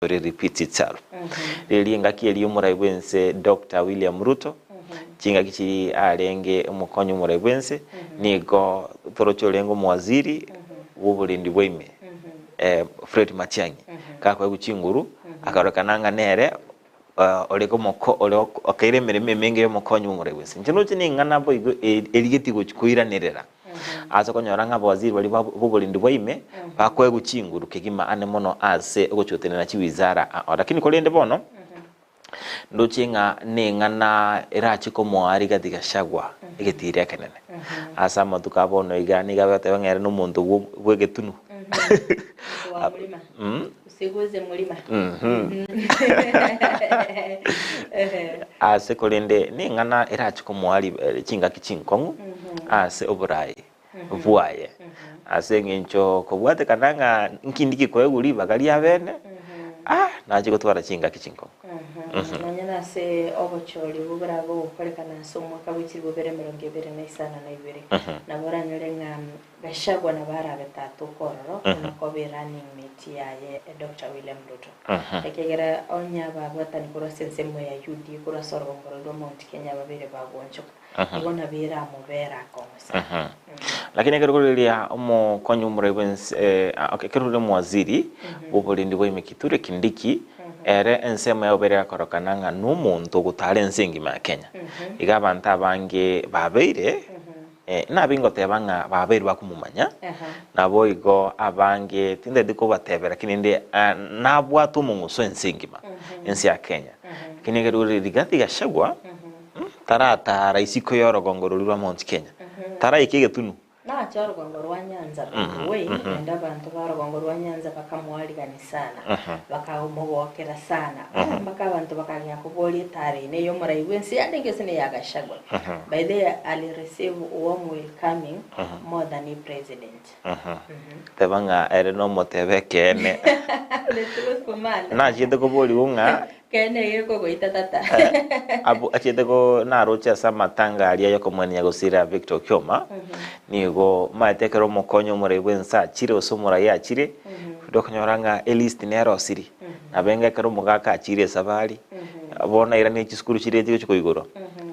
History repeats itself. Riria engaki eria omorai bwense Doctor William Ruto, chingaki chiria arenge omokonyi omorai bwense, nigo toroche orenge omowaziri bw'oborendi bwa ime, Fred Matiang'i, gakoegwa chinguru, akarorekana ng'a nere orenge omoko ore okaire emeremo emenge y'omokonyi bw'omorai bwense. Inche noche ning'ana boigo erigetie gochi koiranerera. Ase okonyora ng'a abawaziri baria b'oborendi bwa ime bakoegwa chinguru kegima ane mono ase ogochiotenena chiwizara ao. Lakini korende bono ndoche ng'a neng'ana erache komoa Rigathi Gachagua egetiira ekenene. Ase amatuko a bono iga nigo agoteba ng'a ere nomonto bw'egetunu. Usiguze mlima. Ase korende neng'ana erache komoa chingaki chinkong'u ase oboraai bwaye. Ase eng'encho kobwatekana ng'a nkindi ki koegwa ribaga ria bene, ah nache gotwara chingaki chinkong'u. Nonya nase obochori obwo borabe bogokorekana ase omwaka bwe chilifu bibere emerongo ebere na isano na ibere, nabo oranyore ng'a Gachagua nabo arabe tata okororo buna koba erunning mate yaye Doctor William Ruto. Ekiagera onye ababwatani korwa ase ensemo ya UDA korwa ase orogongo roria rwa Mount Kenya babeire bagoonchoka, igo nabo eramobere akong'usa. Lakini ekero riria omokonyi omorai bwense ekero riria omowaziri bw'oborendi bwa ime Kithure Kindiki ere ensemo yabo bere gakorokana ng'a nomonto ogotara ense engima ya Kenya. Iga abanto abange babeire Nabe ingoteba ng'a babeire bakomomanya, naboigo abange tintagete kobatebera lakini rende nabwate omong'uso ense engima, ense ya Kenya. Lakini ekero ore Rigathi Gachagua, taratara isiko y'orogongo roria rwa Mount Kenya, taraika egetunu. Nache orogongo rwa Nyanza by the way, naende abanto ba orogongo rwa Nyanza bakamoarigania sana, bakamogokera sana, mpaka abanto bakagea koboria etara eye neyomorai bw'ense yarenge gose neya Gachagua. By the way ali receive warm welcoming more than a president. Teba ng'a ere nomotebe ekeene. The truthful man. Nachiete koborigwa ng'a Keene gekogoita tata. Abwo achiete ko naroche ase amatanga aria yokomwenia gosira Victor Okioma, nigo maete ekero omokonyi omorai bw'ense achire gose omorai achire, okonyora ng'a elist nerosiri. Nabo enga ekero omogaka achire esabari, bono airanie chisukuru chiria chigochi koigorwa,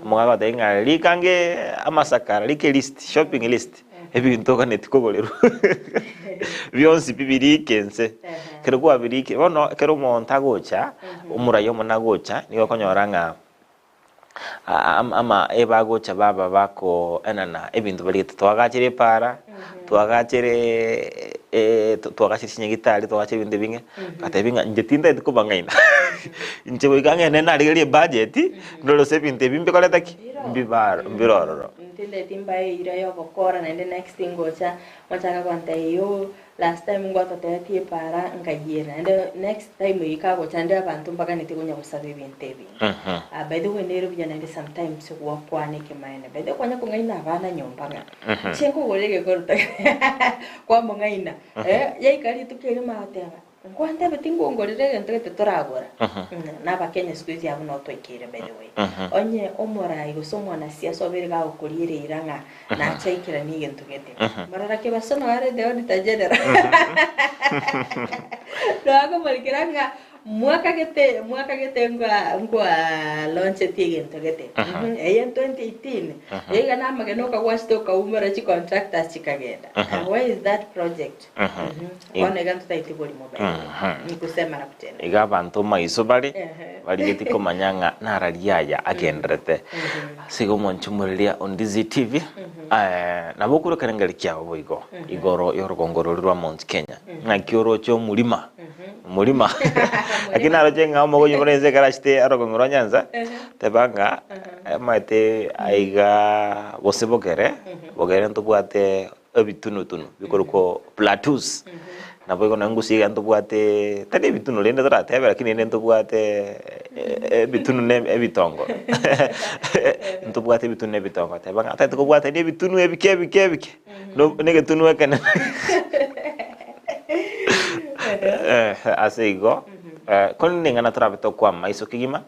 omogaka agotebia ng'a rika ange amasakara, rika elist, shopping list, ebinto oganeti kogorerwa bionsi pi birike inse. Ekero kwabirikire, bono ekero omonto agocha, omorai omonene agocha, nigo okonyora ng'a ama ebagocha baba bakoenana ebinto barigete twagachere epaara, twagachere twagachere chinyagitari, twagachere ebinto ebinge, bagatebia ng'a inche tintageti kobang'aina, inche goika ng'ende narigererie ebudget, ndore gose ebinto ebi mbikorete ki? Mbibaro mbire ororo. Ntindeti mbae eira yogokora naende next ngocha mochake gontebia yoo. Last time ngwatotebetie epaara nkayiera naende next time eyio kagocha naende abanto mbaganeti konya gosaba ebinto ebinge. Ah, by the way nere buya naende sometimes gwakwana ekemaene. By the way kwanya kong'aina abana nyomba ng'a inche nkogorere egekoroto kwamong'aina eh, yaika rituko erimo agoteba nkwantebeti ngongorere egento gete toragora. Na abakenya siku hizi abwo noo twaikeire by the way. Onye omorai gose omwanasiasa obeire gagokoriera eira ng'a Nache aikeranie egento gete. Marora kebaso noyo are the auditor general. Noyo akomorikera ng'a mwaka gete mwaka gete nkwa nkwa launchetie egento gete. Eye 2018 iga namagena okagwachete okaumora chicontractors chikagenda. Where is that project? Bono iga ntotaeti borimo by the way. Ni kusema na kutenda. Iga abanto maiso bare, barigetie komanya ng'a narari aya agenderete. Ase igo omonche omoreria o Ndizi TV, nabo okorwa ekerengeri kiabo boigo igoro y'orogongo roria rwa Mount Kenya. Ng'aki oroche omorima, omorima. Lakini naroche ng'a omogonyi buna inse ekero achete orogongo rwa Nyanza, teba ng'a omanyete aiga gose bogere, bogere ntobwate ebitunutunu bikorokwa plateaus. Naboigo nonye Gusii iga ntobwate tari ebitunu rende toratebe lakini rende ntobwate ebitunu na ebitongo ntobwate ebitunu na ebitongo teba ng'a tari tokobwatania ebitunu ebike ebike ebike no na egetunu ekenene ase igo korende ning'ana torabe tokwama maiso kegima,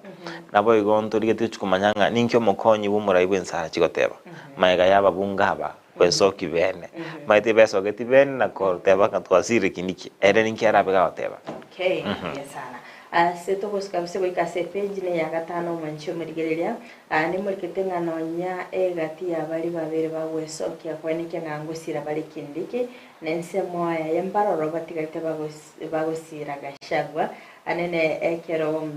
naboigo ntorigetie gochia komanya ng'a ninki omokonyi bwa omorai bwa ense arachi goteba, magega ya ababunge aba. Gwesoki bene. Maete besogeti bene na koteba ng'a twasirire Kindiki. Ere ninki arabe gagoteba? Okay, mbuya sana. Ase togosuka gose goika ase epage ne ya gatano omwanchi omorigereria, aa nimorikete ng'a nonya egati ya baria babere bagwesokia koenekia ng'a ngosira bare Kindiki, na ensemo yaye mbaroro batigarete bagos bagosira Gachagua, anene ekero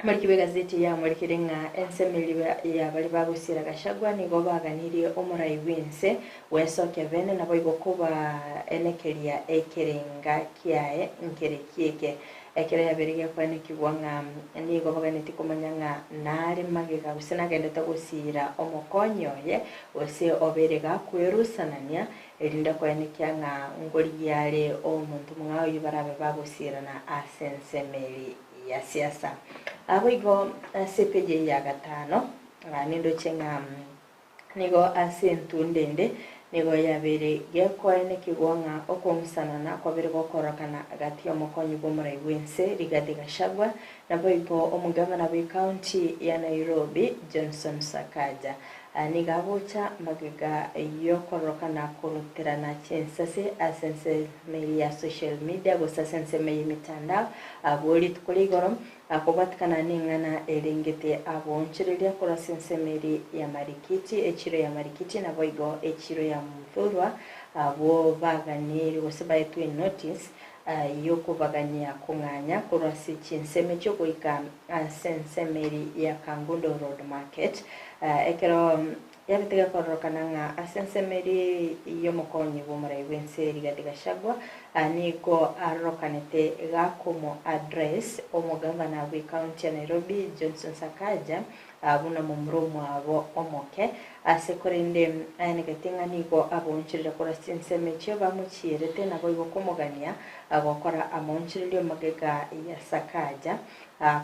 Omoriki bw'egazeti eye amorikire ng'a ensemo eria ya baria bagosiera Gachagua nigo baganirie omorai bw'ense gwesokia bene naboigo kobaenekeria ekerenga kiaye nkere kieke. Ekero yabeire gekoenekigwa ng'a nigo baganetie komanya ng'a nare magega gose nagendete gosiira omokonyi oye gose obeire gakwerusanania erinde koenekia ng'a ngorigia are omonto omong'ao oyio barabe bagosierana ase ensemo eria. ya siasa. Naboigo ase epeji eye ya gatano, nindoche ng'a nigo ase entunda ende nigo yabeire gekoenekigwa ng'a okong'usanana kwabere gokorokana gati y'omokonyi bw'omorai bw'ense Rigathi Gachagua naboigo omogavana bw'ecounty ya Nairobi Johnson Sakaja. Nigo agocha magega y'okororokana koruterana chinsase ase ensemo eria ya social media gose ase ensemo y'emetandao abwo rituko ria igoro akobwatikana neng'ana erengete agoonchoreria korwa ase ensemo eria ya Marikiti, echiro ya Marikiti naboigo echiro ya Muthurwa abwo baganirie gose baetwe enotice y'okobagania kong'anya korwa ase chinsemo echio goika ase ensemo eria ya Kangundo Road Market. Ekero yabete gekororokana ng'a ase ensemo eria y'omokonyi bw'omorai bw'ense Rigathi Gachagua nigo arorokanete gakomo address omogavana bw'ecounty ya Nairobi Johnson Sakaja buna momura omwabo omoke, ase korende aenegete ng'a nigo aboonchorire korwa chinsemo echio bamochierete, naboigo komogania gokora amoonchorerio magega ya Sakaja,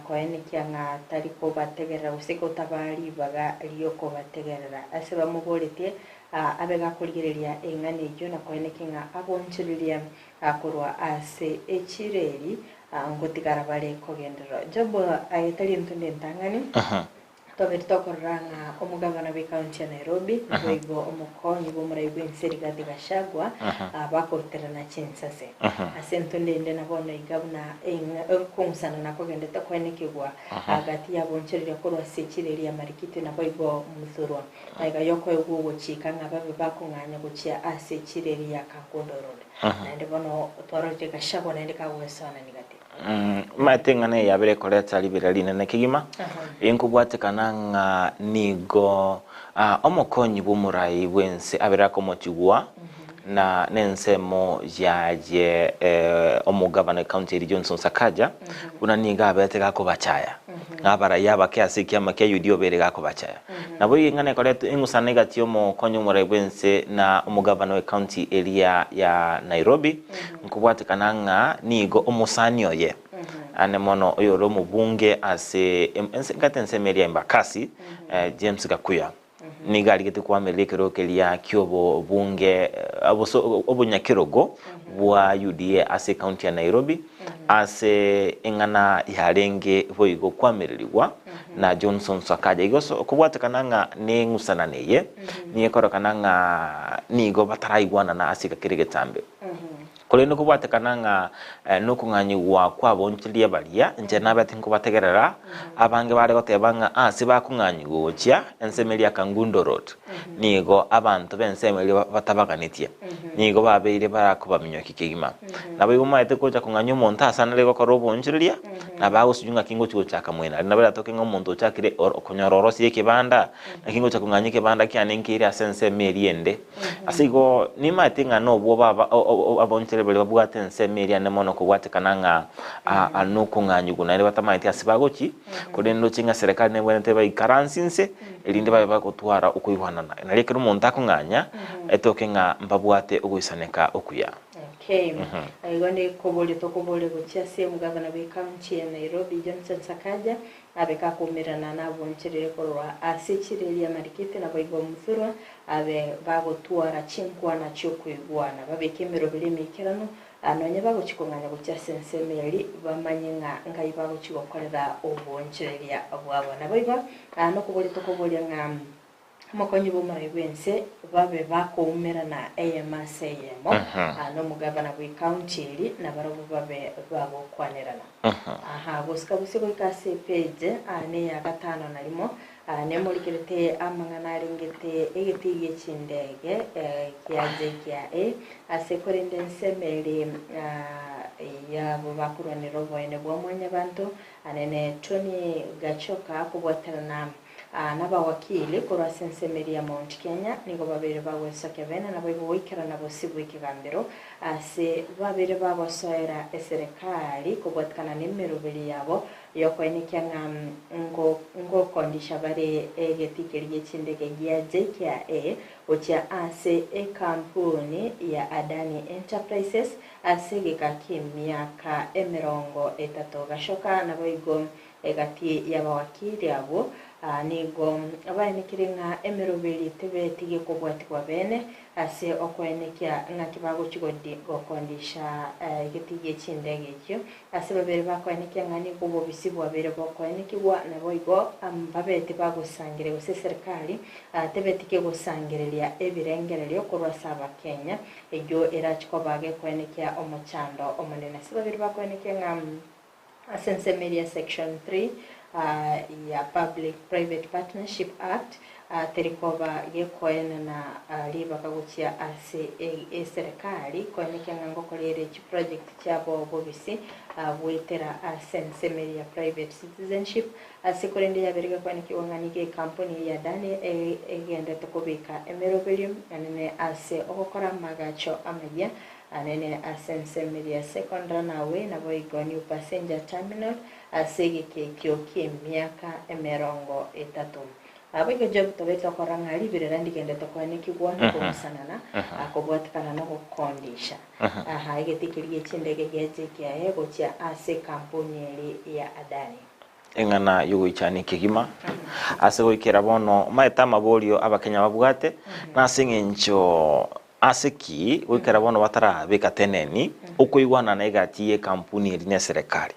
koenekia ng'a tari kobategerera gose gotabaa ribaga ri'okobategerera. Ase bamoboretie abe gakorigereria eng'ana eyio na koenekia ng'a aboonchoreria korwa ase echiro eri, Ngotigara bare kogenderera. Job aye tari entunda entang'ani, tobere tokorora ng'a omogavana bw'ecounty ya Nairobi, naboigo omokonyi bw'omorai bw'ense Rigathi Gachagua, bakoruterana chinsase. Ase entunda ende na bono iga buna okong'usana nakogendete koenekigwa gati y'abonchoreria korwa ase chireri ya Marikiti naboigo Muthurwa. Magega y'okoegwa ogochika ng'a babe bakong'anya gochia ase chireri ya Kangundo Road. Naende bono twarorire Gachagua naende kagwesoanania gati. Omanyete eng'ana eye yabere ekoreta ribera rinene kegima, enkobwatekana ng'a nigo omokonyi bw'omorai bw'ense abere akomochigwa na nensemo yaye omogavana ecounty eri Johnson Sakaja, buna nigo abete gakobachaya ng'a abarai abake ase ekiama kia UDA obeire gakobachaya. Naboigo eng'ana ekoretwa eng'usana egati y'omokonyi omorai bw'ense na omogavana w'ecounty eria ya Nairobi, nkobwatekana ng'a nigo omosani oye ane mono oyore omobunge ase ense gati ensemo eria Embakasi, James Gakuya, nigo arigete koamerera ekerogo keria ki'obobunge obonyakerogo bwa UDA ase ecounty ya Nairobi ase eng'ana yarenge boigo koamererigwa na Johnson Sakaja. Igo kobwatekana ng'a neng'usanano eye, nigo ekorokana ng'a nigo bataraigwanana ase egeka kere egetambe. Korende kobwatekana ng'a nokong'anyigwa kw'abaonchoreria baria, inche nabete nkobategerera, abange bare goteba ng'a ase bakong'anyigwa gochia ensemo eria Kangundo Road, nigo abanto b'ensemo eria batabaganetie, nigo babeire barakobaminyokia kegima. Naboigo momaete gocha kong'anyia omonto ase anare gokora oboonchoreria, na bagosunywa ng'aki ngochia gochaka mwene aria. Nabo eratoke ng'a omonto ochakire konyora orosirie ekebanda, naki ngocha kong'anyia ekebanda kiane nkeire ase ensemo eria ende. Ase igo nimaete ng'a nobwoba aba abaonchoreria baria babwate ensemo eria ende mono kobwatekana ng'a nokong'anyigwa naende batamaeti ase bagochia, korende ndoche ng'a serikali nebwenerete baikaranse inse, erinde babe bagotwara okoigwanana. Nario ekero omonto akong'anya, etoke ng'a mbabwate ogoisaneka okuya. Okay. Igo nikoboria tokoboria gochia ase omogavana bwe county ya Nairobi Johnson Sakaja abe kakoumerana naboncherere korwa ase chireri amarikete naboigo omothurwa abe bagotwara chinkwana chiokoigwana babeke emeroberi emeikeranu nonya bagochia kong'anya gochia ase ensemo eria bamanye ng'a ngai bagochia gokorera obonchereria bwabo. Naboigo nokoboria tokoboria ng'a. Omokonyi bw'omorai bw'ense babe bakoumerana eyemo ase eyemo, nomogabana bw'ecounty eri, nabarabwo babe bagokwanerana. Aha, gosika bosio goika ase epage neya gatano na rimo, nemorikerete amang'ana arengete egetii gie chindege gia JKIA, ase korende ensemo eri yabo bakorwanera oboene bwa mwanyabanto, anene Tony Gachoka kobwaterana Nabawakili korwa ase ensemo eria ya Mount Kenya nigo babeire bagwesokia bene naboigo goikerana bosio bw'ekegambero ase babeire bagosoera eserekari kobwatikana nemeroberi yabo yokoenekia ng'a ngokondisha bare egetii keria gie chindege gia JKIA gochia ase ekampuni ya Adani Enterprises ase egeka ki'emiaka emerongo etato. Gashoka naboigo Egati y'abawakili abwo nigo baenekire ng'a emeroberi tebetige kobwatigwa bene ase okoenekia ng'a tibagochia gokondisha egetii gie chindege echio. Ase babere bakoenekia ng'a nigo obobisi bwabeire bokoenekigwa, naboigo mbabete bagosangereria gose eserikali tebetige gosangereria ebirengererio korwa ase Abakenya, eyio erache koba gekoenekia omochando omonene. Ase babere bakoenekia ng'a. Ase ensemo eria Section 3 ya Public Private Partnership Act teri koba gekoenana ribaga gochia ase eserekari koenekia ng'a ngokora ere chiproject chiabo bobisi goetera ase ensemo eria ya private citizenship ase korende yabere gekoenekigwa ng'a nigo ekampuni eye ya Adani egenderete kobeka emeroberio enene ase ogokora amagacho amayia Anene ase ensemo eria Second Runaway naboigo New Passenger Terminal ase egeka ekio ki'emiaka emerongo etato. Naboigo Job tobe tokorora ng'a riberera ndigendete koenekigwa na komusanana kobwatekana nogokondisha aha egetii keria gie chindege gia JKIA gochia ase ekampuni eri ya Adani. Eng'ana y'ogoichania kegima ase goikera bono maete amaborio abakenya babwate nase eng'encho Ase ki goikera bono batarabeka teneni okoigwanana egati y'ekampuni eria neserekari?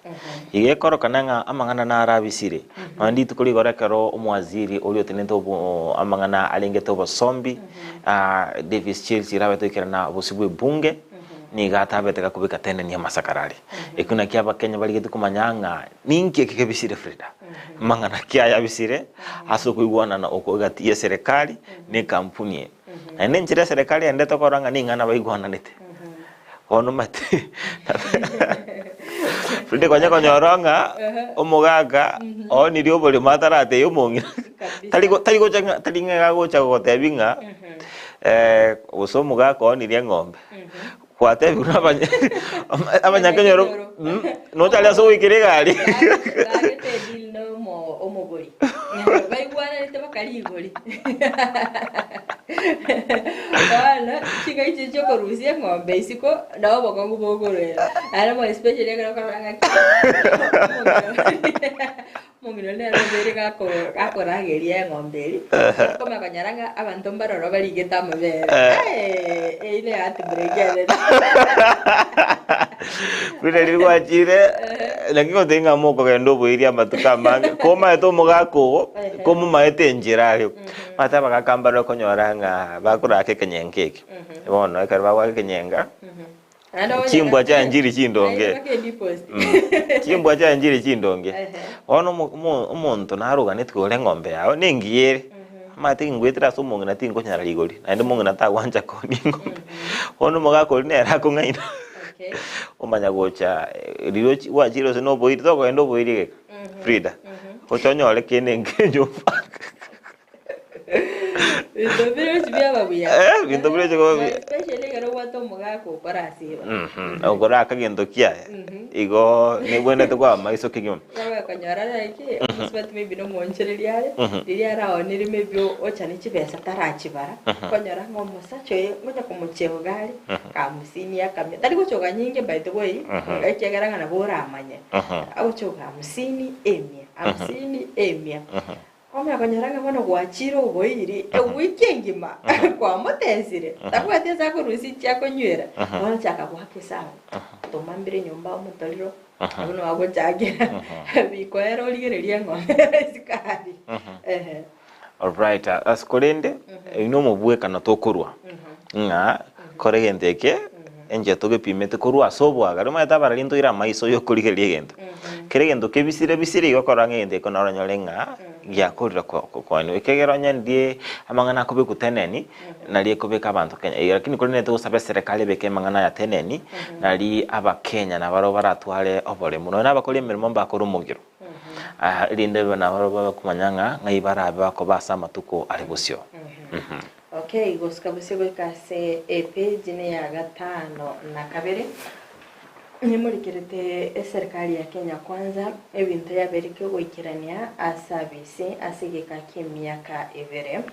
Iga ekorokana ng'a amang'ana naro abisire. Nonya rituko rigoro ekero omowaziri oria otenenete obo amang'ana arengete obosombi Davis Chirchir abete goikerana bosio bw'ebunge, nigo atabete gakobeka teneni amasakara aria. Ekio nakio abakenya barigetie komanya ng'a ninki eke kebisire Frida? Mang'ana ki aya abisire ase okoigwanana oko egati y'eserekari na ekampuni eye? Naende enchera eserekari ende tokorora ng'a ning'ana baigwananete. Bono omanyete rende konya konyora ng'a omogaka oonirie oboremo ataratebia omong'ina tari go tari gocha ng'a tari ng'a agocha gogotebia ng'a gose omogaka oonirie eng'ombe, gwatebigwa na abanya abanyakenyoro nocha aria ase ogoikera egari. Bagete edeal na omo omogori baigwananete bakaria igori bono chingaki chiria chiokorusia eng'ombe isiko nabo obokong'u bokorwera naende more especially ekero okorora ng'aki Omong'ina oria nere obeire gako- gakorageria eng'ombe eria, okomanya konyora ng'a abanto mbaroro barigete amabere. Eh, eyio ne heartbreak enene. Buna riria gwachire naki goteba ng'a mokogenda oboiri amatuko amange, komaete omogaka ogo, komomaete enchera aria, omanyete abagaka mbare okonyora ng'a bakoraka ekenyenga eke. Bono ekero bagoaka ekenyenga, Chimbwa chiaye nchiri chindonge. Chimbwa chiaye nchiri chindonge. Bono omonto naruganetie kogora eng'ombe yao, nengiya ere, amanyete ngwetera ase omong'ina tinkonyara rigori, naende omong'ina tagwancha koonia eng'ombe. Bono omogaka oria nere akong'aina, omanya gocha riria gwachire gose na oboiri, tokogenda oboiri egeka, Frida, gocha onyore kende nke nyomba. Binto bire biaba buya. Eh, binto bire koba buya. Especially ekero obwate omogaka okora ase igo. Mhm, okora akagento kiaye. Igo nibwenerete kwaba maiso kegima. Kwaba konyora like omosubati maybe nomoonchereria are, riria araonire maybe ocha ne chibesa tarachibara, okonyora ng'a omosacha oye ngonya komocheoga are, hamsini akamia, tari gochoga nyinge by the way, ekiagera ng'a nabo oramanye, agochoga hamsini emia, hamsini emia. Kwamanya konyora ng'a bono gwachire oboiri ewiki engima kwamotesire, tabwati ase akorusia inche akonywera, bono chaka goaka esabu, toma mbire nyomba omotoriro, abwo nabo agochakera bikoera origererie eng'ombe esukari, ehe. Alright, ase korende oyio na omobwekano tokorwa ng'a kora egento eke enchera togepimete korwa ase oboagare. Omanyete abarari ntoire amaiso ya okorigereria egento. Kera egento kebisire bisire igo okorora ng'a egento eke noronyore ng'a giakorire ko- ko- koenigwa. Ekiagera onye ndie amang'ana akobekwa teneni, nari ekobeka abanto Kenya. Iga lakini korende togosaba eserekari ebeke amang'ana aya teneni, nari abakenya nabarabwo baratware oboremu. Nonya na abakori emeremo mbakore omogiro. Ah, erinde nabarabwo babe komanya ng'a ng'ai barabe bakoba ase amatuko are bosio. Mhm. Okay, gosuka bosio goika ase epage ne ya gatano na kabere, nimorikerete eserikari ya Kenya Kwanza ebinto yabereke goikerania ase abisi ase egeka ki'emiaka ebere.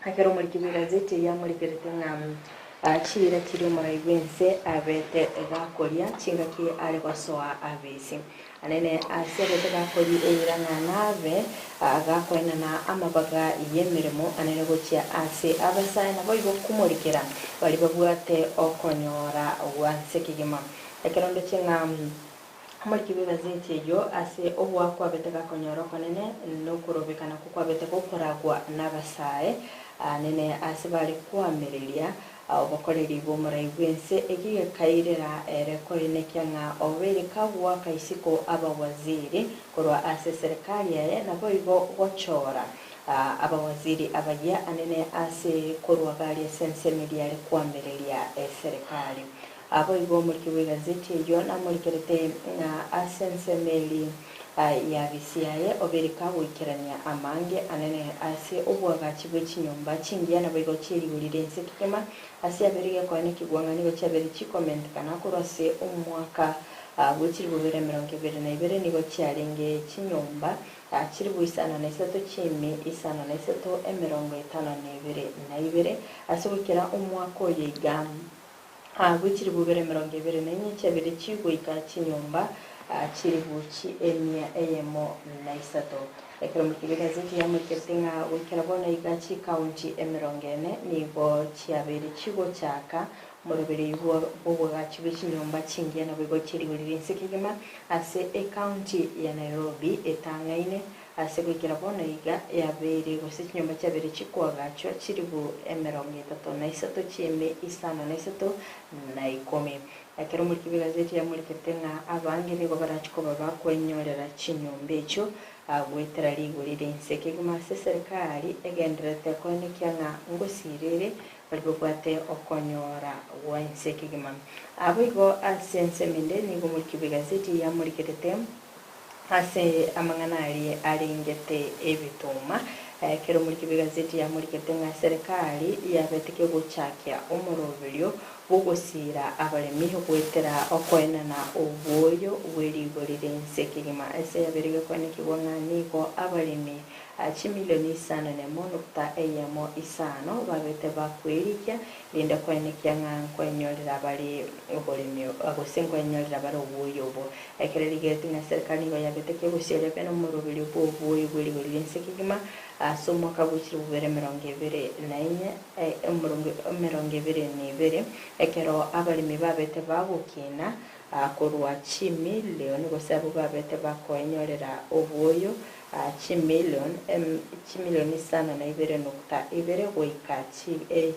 Ekero omoriki bw'egazeti eyio amorikerete ng'a chiira chiria omorai bw'ense abete gakoria chingaki are gosoa abisi. Anene ase abete gakoria eira ng'a nabe gakoenana amabaga y'emeremo anene gochia ase abasae naboigo komorikera baria babwate okonyora gwa nse kegima. Ekero ndoche ng'a Omoriki bw'egazeti eyio ase ogoa kwabete gakonyora okonene nokorobekana kokwabete gokoragwa n'abasae anene ase bare koamereria obokoreri bw'omorai bw'ense, eki gekairera ere koenekia ng'a obeire kagoaka isiko abawaziri korwa ase eserekari yaye naboigo gochora abawaziri abayia anene ase korwa gari ase ensemo eria are koamereria eserekari. Aboigo omoriki bw'egazeti eyio namorikerete ng'a ase ensemo eria y'abisi yaye obeire kagoikerania amange anene ase oboagachi bwe chinyomba chingiya naboigo chie rigori ri'ense kegima ase yabeire gekoenekigwa ng'a nigo chiabeire chikomentekana korwa ase omwaka bwe chilifu bibere emerongo ebere na ibere nigo chiarenge chinyomba chilifu isano na isato chiimi isano na isato emerongo etano na ebere na ibere ase goikera omwaka oyo iga. Agwo chilifu bibere 24 chiabere chigoika chinyomba chilifu chi'emia eyemo na isato. Ekero omoriki bw'egazeti yamorikerete ng'a goikera bono iga chikaunti 40 nigo chiabeire chigochaka omoroberi bw'oboagachi bwe chinyomba chingiya naboigo chierigori ri'ense kegima ase ekaunti ya Nairobi etang'aine Ase goikera bono iga yabeire gose chinyomba chiabeire chikoagachwa chilifu 33 chi'emi isano na isato na ikomi. Ekero omoriki bw'egazeti yamorikete ng'a abange nigo barache koba bakwenyorera chinyomba echio goetera rigori ri'ense kegima ase eserekari egendererete koenekia ng'a ngosiira ere baria babwate okonyora gwa ense kegima. Naboigo ase ensemo ende nigo omoriki bw'egazeti yamorikerete. Ase amang'ana aria arengete ebituma, ekero omoriki bw'egazeti yamorikete ng'a serikali yabete kegochakia omoroberio bw'ogosiira abaremi goetera okoenana obwoyo bwe rigori ri'ense kegima. Ase yabere gekoenekigwa ng'a nigo abaremi chimilioni isano nemo nukta eyemo isano babete bakwerikia rinde koenekia ng'a nkwenyorera bare oboremi gose nkwenyorera bare obwoyo obo. Ekero rigereti ng'a eserekari nigo yabete kegosiaria bene omoroberio bw'oboyi bwe rigori ri'ense kegima ase omwaka bwe chilifu bibere 24, 22, ekero abaremi babete bagokina korwa chimilion gose abwo babete bakoenyorera oboyo chimilion chimilion isano na ibere nukta ibere goika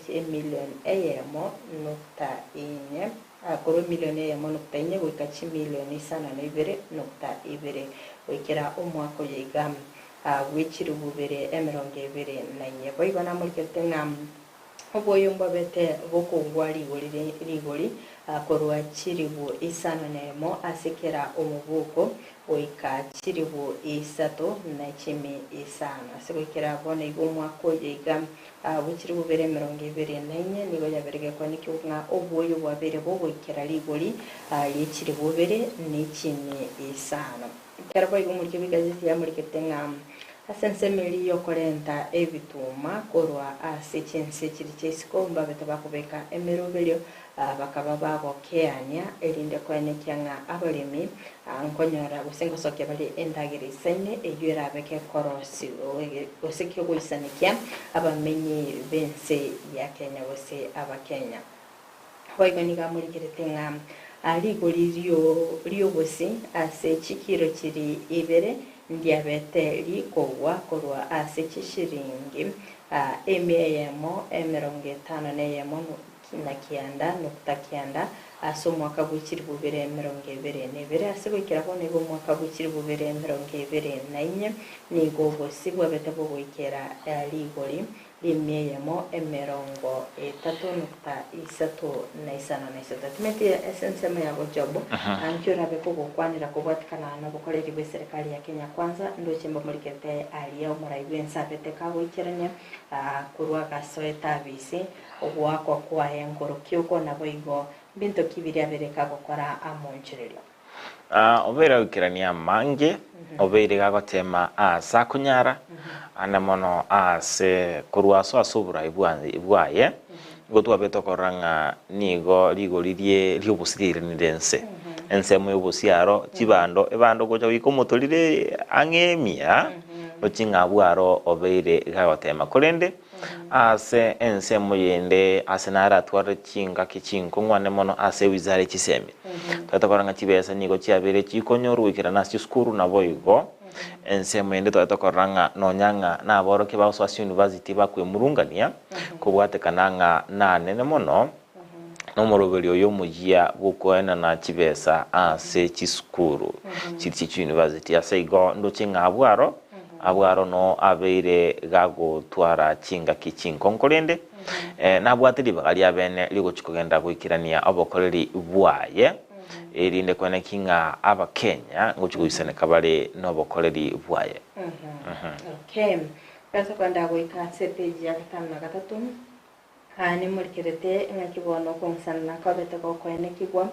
emilion eyemo nukta inye. Korwa emilioni eyemo nukta inye goika chimilioni isano na ibere nukta ibere, goikera omwaka oyo iga bwe chilifu bibere 24. Boigo namorikerete ng'a oboyo mbwabete bokongwa rigori rigori korwa chilifu isano na emo ase kera omobuko, goika chilifu isato na chimi isano. Ase goikera bono iga omwaka oyo iga Agwo chilifu bibere 24 nigo yabeire gekwanekigwa ng'a obwoyo bwabeire bogoikera rigori rie chilifu bibere ne chimi isano. Ekero boigo omoriki bw'egazeti yamorikete ng'a ase ensemo eria y'okorenta ebituma korwa ase chinse chiria chia isiko mbabete bakobeka emeroberio bakaba bagokeania erinde koenekia ng'a abaremi nkonyora gose ngosokia bare endagera isaine eyio erabe gose kegoisanekia abamenyi b'ense ya Kenya gose Abakenya. Boigo nigo amorigerete ng'a Rigori ri'obosie ase chikiro chiri ibere ndiabete rikogwa korwa ase chishiringi emia eyemo 51 na kianda nukta kianda ase omwaka bwe chilifu bibere 22, ase goikera bono iga omwaka bwe chilifu bibere 24 nigo obosie bwabete bogoikera rigori ri'emia eyemo 33.35 na isato. Timeti ase ensemo ya Bojob, nki orabe kogokwanera kobwatikana nobokoreri bw'eserekari ya Kenya Kwanza, ndoche mbamorikete aria omorai bw'ense abete kagoikerania korwa agasoete abisi ogoakwa kwaye nkorokia oko naboigo mbinto ki biria abere kagokora amonchererio. Obeire agoikerania amange, obeire gagotema aase akonyara, ande mono aase korwa ase ase oborai bwaye, nigo twabete okorora ng'a nigo rigori rie ri'obosie riairanire ense. Ensemo y'obosie aro, chibando, ebando gocha goika omotorire ang'e emia, roche ng'a abwo aro obeire gagotema. Korende Ase ensemo yende ase naratware chingaki chinkong'u ane mono ase ewizara ye chisemi. Tware tokora ng'a chibesa nigo chiabeire chikonyorwa goikerana ase chisukuru naboigo ensemo yende tware tokorora ng'a nonya ng'a naborokia bagosoa ase university bakwemurungania kobwatekana ng'a nanene mono nomoroberio oyo omoyia bw'okoenana chibesa ase chisukuru chiri chie chiuniversity. Ase igo ndoche ng'a abwo aro, abwo aro noo abeire gagotwara chingaki chinkong'u korende nabwate ribaga ria bene rigochia kogenda goikerania obokoreri bwaye erinde koeneki ng'a abakenya ngochia goisaneka bare nobokoreri bwaye. Okay. Ase kwenda goika ase epeji ya gatano na gatato. Aa nimorikerete ng'aki bono okong'usanana kwabete gokoenekigwa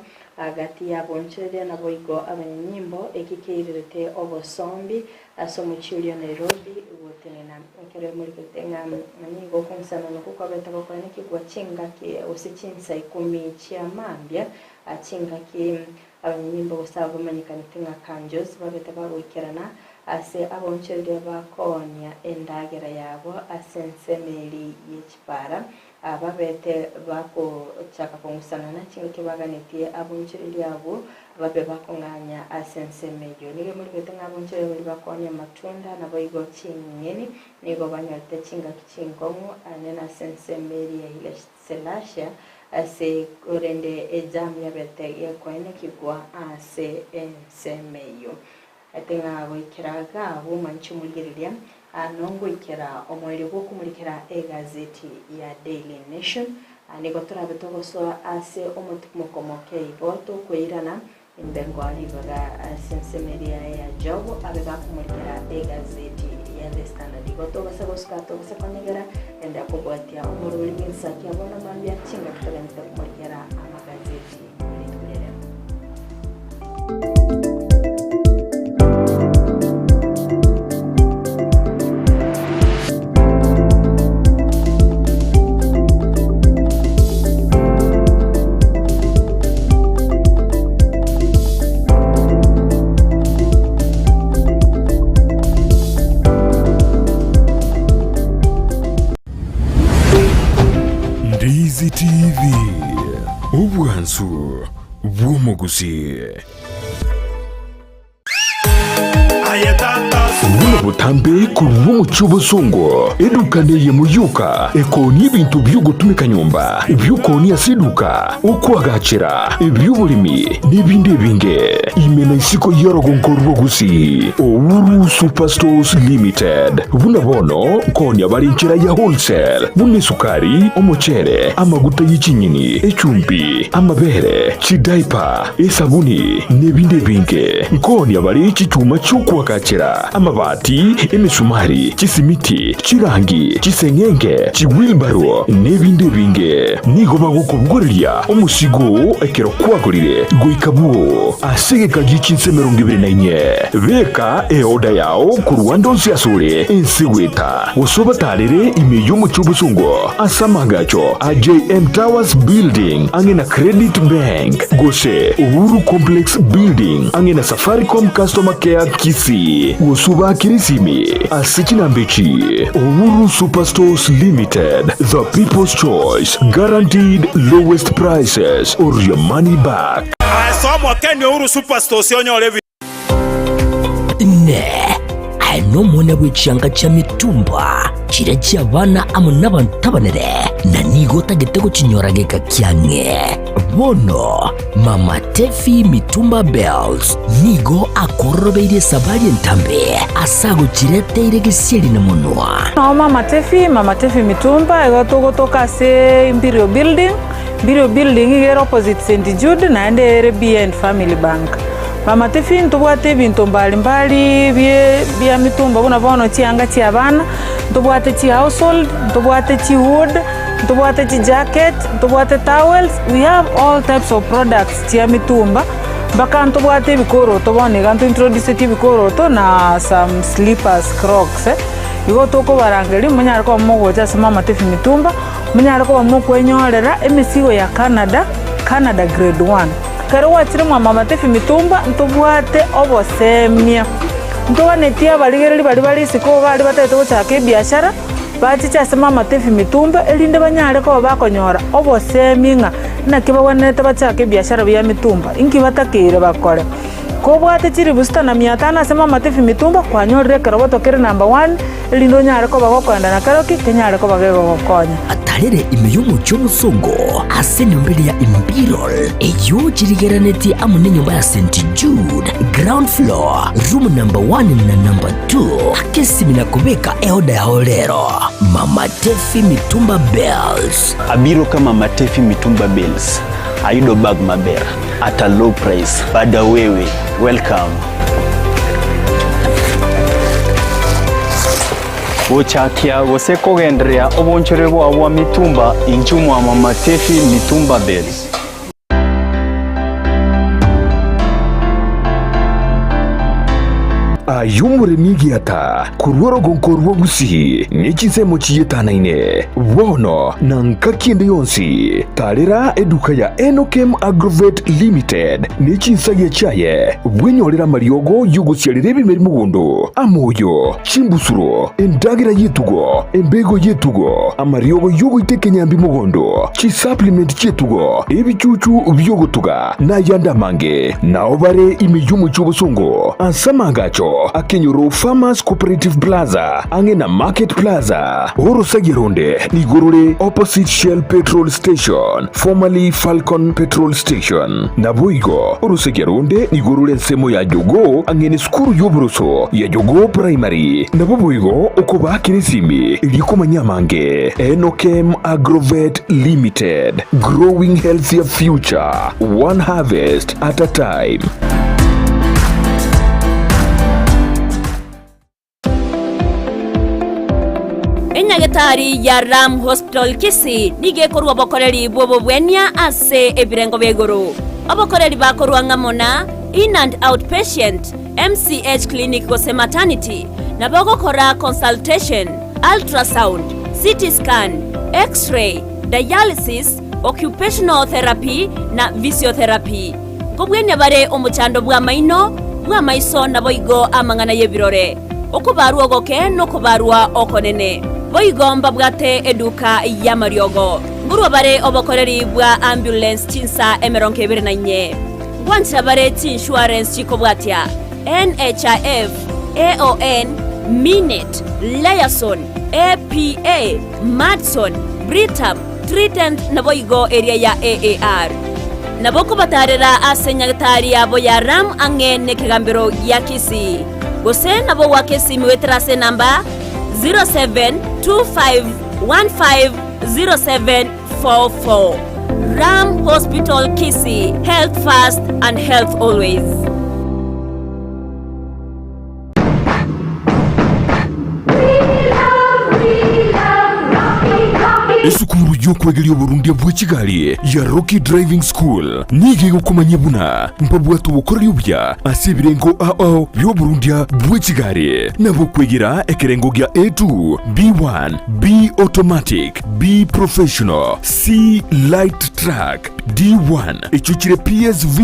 gati y'abonchoreria naboigo abanyanyimbo, eki keirerete obosombi ase omochie oria o Nairobi gotenena. Ekero emorikerete ng'a nigo okong'usanana okwo kwabete gokoenekigwa chingaki gose chinsa ikomi chia mambia, chingaki Abanyanyimbo gose abwo bamanyekanete ng'a kanjos babete bagoikerana ase abaonchoreria bakoonia endagera yabo ase ensemo eria ye chipara, babete bagochaka kong'usanana chingaki baganetie abaonchoreria abwo babe bakong'anya ase ensemo eyio. Nigo emorigete ng'a abaonchoreria baria bakoonia amatunda naboigo ching'eni nigo banyorete chingaki chinkong'u anene ase ensemo eria ya Haile Selassie ase korende ejamu yabete gekoenekigwa ase ensemo eyio. Ting'a goikera iga abwo mwanche omorigereria, nongoikera omoerio bw'okomorikera egazeti ya Daily Nation. Nigo torabe togosoa ase omotumoko moke igo tokoirana Imbe nkoa ribaga ase ensemo eria ya Job abe gakomorikera egazeti ya The Standard. Igo togose gosuka togose konyegera, enda kobwatia omorweri bw'ensaki abwo na mambia chingaki togenderete komorikera amagazeti rituko ria rero. Ndizi TV, obwansu bw'omogusii. Buna botambe korwa omochie obosongo, eduka neyemo yoka ekoonia ebinto bi'ogotumeka nyomba, ebi'okoonia ase eduka, okoagachera, ebi'oboremi, na ebinde ebinge. Ime na isiko y'orogongo rwa Gusii, Uhuru Superstores Limited. Buna bono nkoonia bare enchera ya wholesale, buna esukari, omochere, amaguta ye chinyeni, echumbi, amabere, chidaipa, esabuni, na ebinde ebinge. Nkoonia bare chichuma chi'okoagachera, amabati, emesumari, chisimiti, chirangi, chiseng'enge, chiwilbaro, na ebinde ebinge. Nigo bagokobogoreria omosigo oo ekero kwagorire goika bwoo ase egeka gie chinsa 24. Beka eoda yao korwa ande onsi asore ense goeta, gose obatarere ime y'omochie obosongo ase amaagacho a JM Towers Building ang'e na Credit Bank, gose Uhuru Complex Building ang'e na Safaricom Customer Care Kisii, gose obaakere esimi ase chinamba echi, Uhuru Superstores Limited, the people's choice, guaranteed lowest prices or your money back. Soa mwakeni Uhuru Superstores onyore ebinto. Inee! Aye nomwana bwe chianga chia mitumba, chiria chi'abana amo nabanto abanene, na nigo otagete gochinyora geka kiang'e? Bono Mama Tefi Mitumba Bells nigo akororobeirie esabari entambe ase agochireteire gesieri na monwa. Nao Mama Tefi, Mama Tefi Mitumba, igo togotoka ase Imperial Building, Imperial Building iga ere opposite St Jude naende ere behind Family Bank. Mama Tefi ntobwate ebinto mbali mbali bie bia mitumba buna bono chianga chia abana, ntobwate chi household, ntobwate chi wood, ntobwate chi jacket, ntobwate towels, we have all types of products chia mitumba, mpaka ntobwate ebikoroto bono iga ntointroduceti ebikoroto na some slippers, crocs. Igo tokobarangeria monyare koba mogocha ase Mama Tefi Mitumba, monyare koba mokwenyorera emesigo ya Canada, Canada grade one. Ekero gwachire mwa Mama Tefi Mitumba ntobwate obosemia, ntoganetie abarigereria baria bare isiko iga aria batagete gochaka ebiashara, bachiche ase Mama Tefi Mitumba erinde banyare koba bakonyora obosemia ng'a naki bagwenerete bachake ebiashara bia mitumba, inki batakeire bakore. Kobwate chilifu sita na mia tano ase Mama Tefi Mitumba kwanyorire ekeroboto kere number one erinde onyare koba gokoenda na keroki kenyare koba gegogokonya. Atarere ime y'omochie omosongo ase enyomba eria ya Imperial, eyio chirigeranetie amo nenyomba ya St. Jude, ground floor, room number one na number two. Aka esimi na kobeka eoda yao rero. Mama Tefi Mitumba Bells. Abiro ka Mama Tefi Mitumba Bells. Ayudo bag maber at a low price. Bada wewe, welcome. Gochakia gose kogendereria obonchore bwao bwa mitumba inchuo mwa Mama Tefi Mitumba Bales. Aye omoremi egiata, korwa orogonko rwa Gusii ne chinsemo chiyetanaine, bono na ngaki ende yonsi, tarera eduka ya Enokem Agrovet Limited ne chinsagia chiaye, bwenyorere amariogo y'ogosiarera ebimeri mogondo, amoyo, chimbusuro, endagera y'etugo, embego y'etugo, amariogo y'ogoita ekenyambi mogondo, chisupplement chi'etugo, ebichuchu bi'ogotuga, na ayande amange. Nao bare ime y'omochie obosongo, ase amaagacho akenyoro Farmers Cooperative Plaza, ang'e na Market Plaza. Orosagia ronde nigo rore opposite Shell Petrol Station, formerly Falcon Petrol Station. Naboigo orosagia ronde nigo rore ensemo ya Jogoo ang'e nesukuru y'oboroso ya Jogoo Primary. Nabo boigo okobaakera esimi erio komanya amange. Enokem Agrovet Limited, growing healthier future, one harvest at a time. Enyagetari ya Ram Hospital Kisii nigo ekorua obokoreri bw'obobwenia ase ebirengo bia igoro. Obokoreri bakorua ng'amo na In and Out Patient, MCH Clinic gose Maternity, nabo ogokora consultation, ultrasound, CT scan, X-ray, dialysis, occupational therapy na physiotherapy. Nkobwenia bare omochando bw'amaino, bw'amaiso naboigo amang'ana y'ebirore, okobarwa ogoke nokobarwa okonene. Boigo mbabwate eduka y'amariogo. Nkorwa bare obokoreri bwa ambulance chinsa 24. Ngwanchera bare chiinsurance chikobwatia NHIF, AON, Minet, Liaison, APA, Madison, Britam, Trident naboigo eria ya AAR. Nabo kobatarera ase nyagetari yabo ya Ram ang'e nekegambero gia Kisii. Gose nabo goaka esimi goetera ase enamba 0725150744. Ram Hospital Kisii, health first and health always. Esukuru y'okwegeria oborundia bwe chigari ya Rocky Driving School nigo egokomanyia buna mbabwate obokoreri obuya ase ebirengo ao bi'oborundia bwe chigari nabo okwegera ekerengo gia A2, B1, B Automatic, B Professional, C Light Truck, D1 echio chire PSV,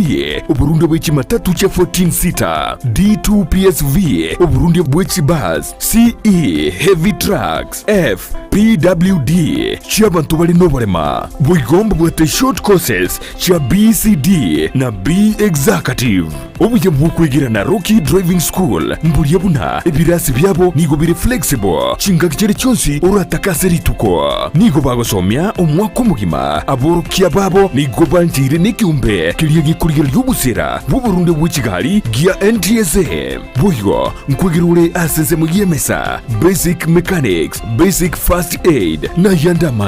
oborundia bwe chimatatu chia 14 seater, D2 PSV, oborundia bwe chibus, CE Heavy Trucks, F PWD. chi'abanto bare noborema. Boigo mbabwate short courses chia BCD na B Executive. Obuya bw'okwegera Rocky Driving School mboria buna ebirasi biabo nigo bire flexible chingaki chiria chionsi oratake ase rituko. Nigo bagosomia omwaka omogima. Aborokia babo nigo bancheire nekeombe keria gekorigereria obosera bw'oborunde bwe chigari gia NTSA. Boigo nkwegera ore ase ensemo y'emesa, basic mechanics, basic first aid, na ayande amange.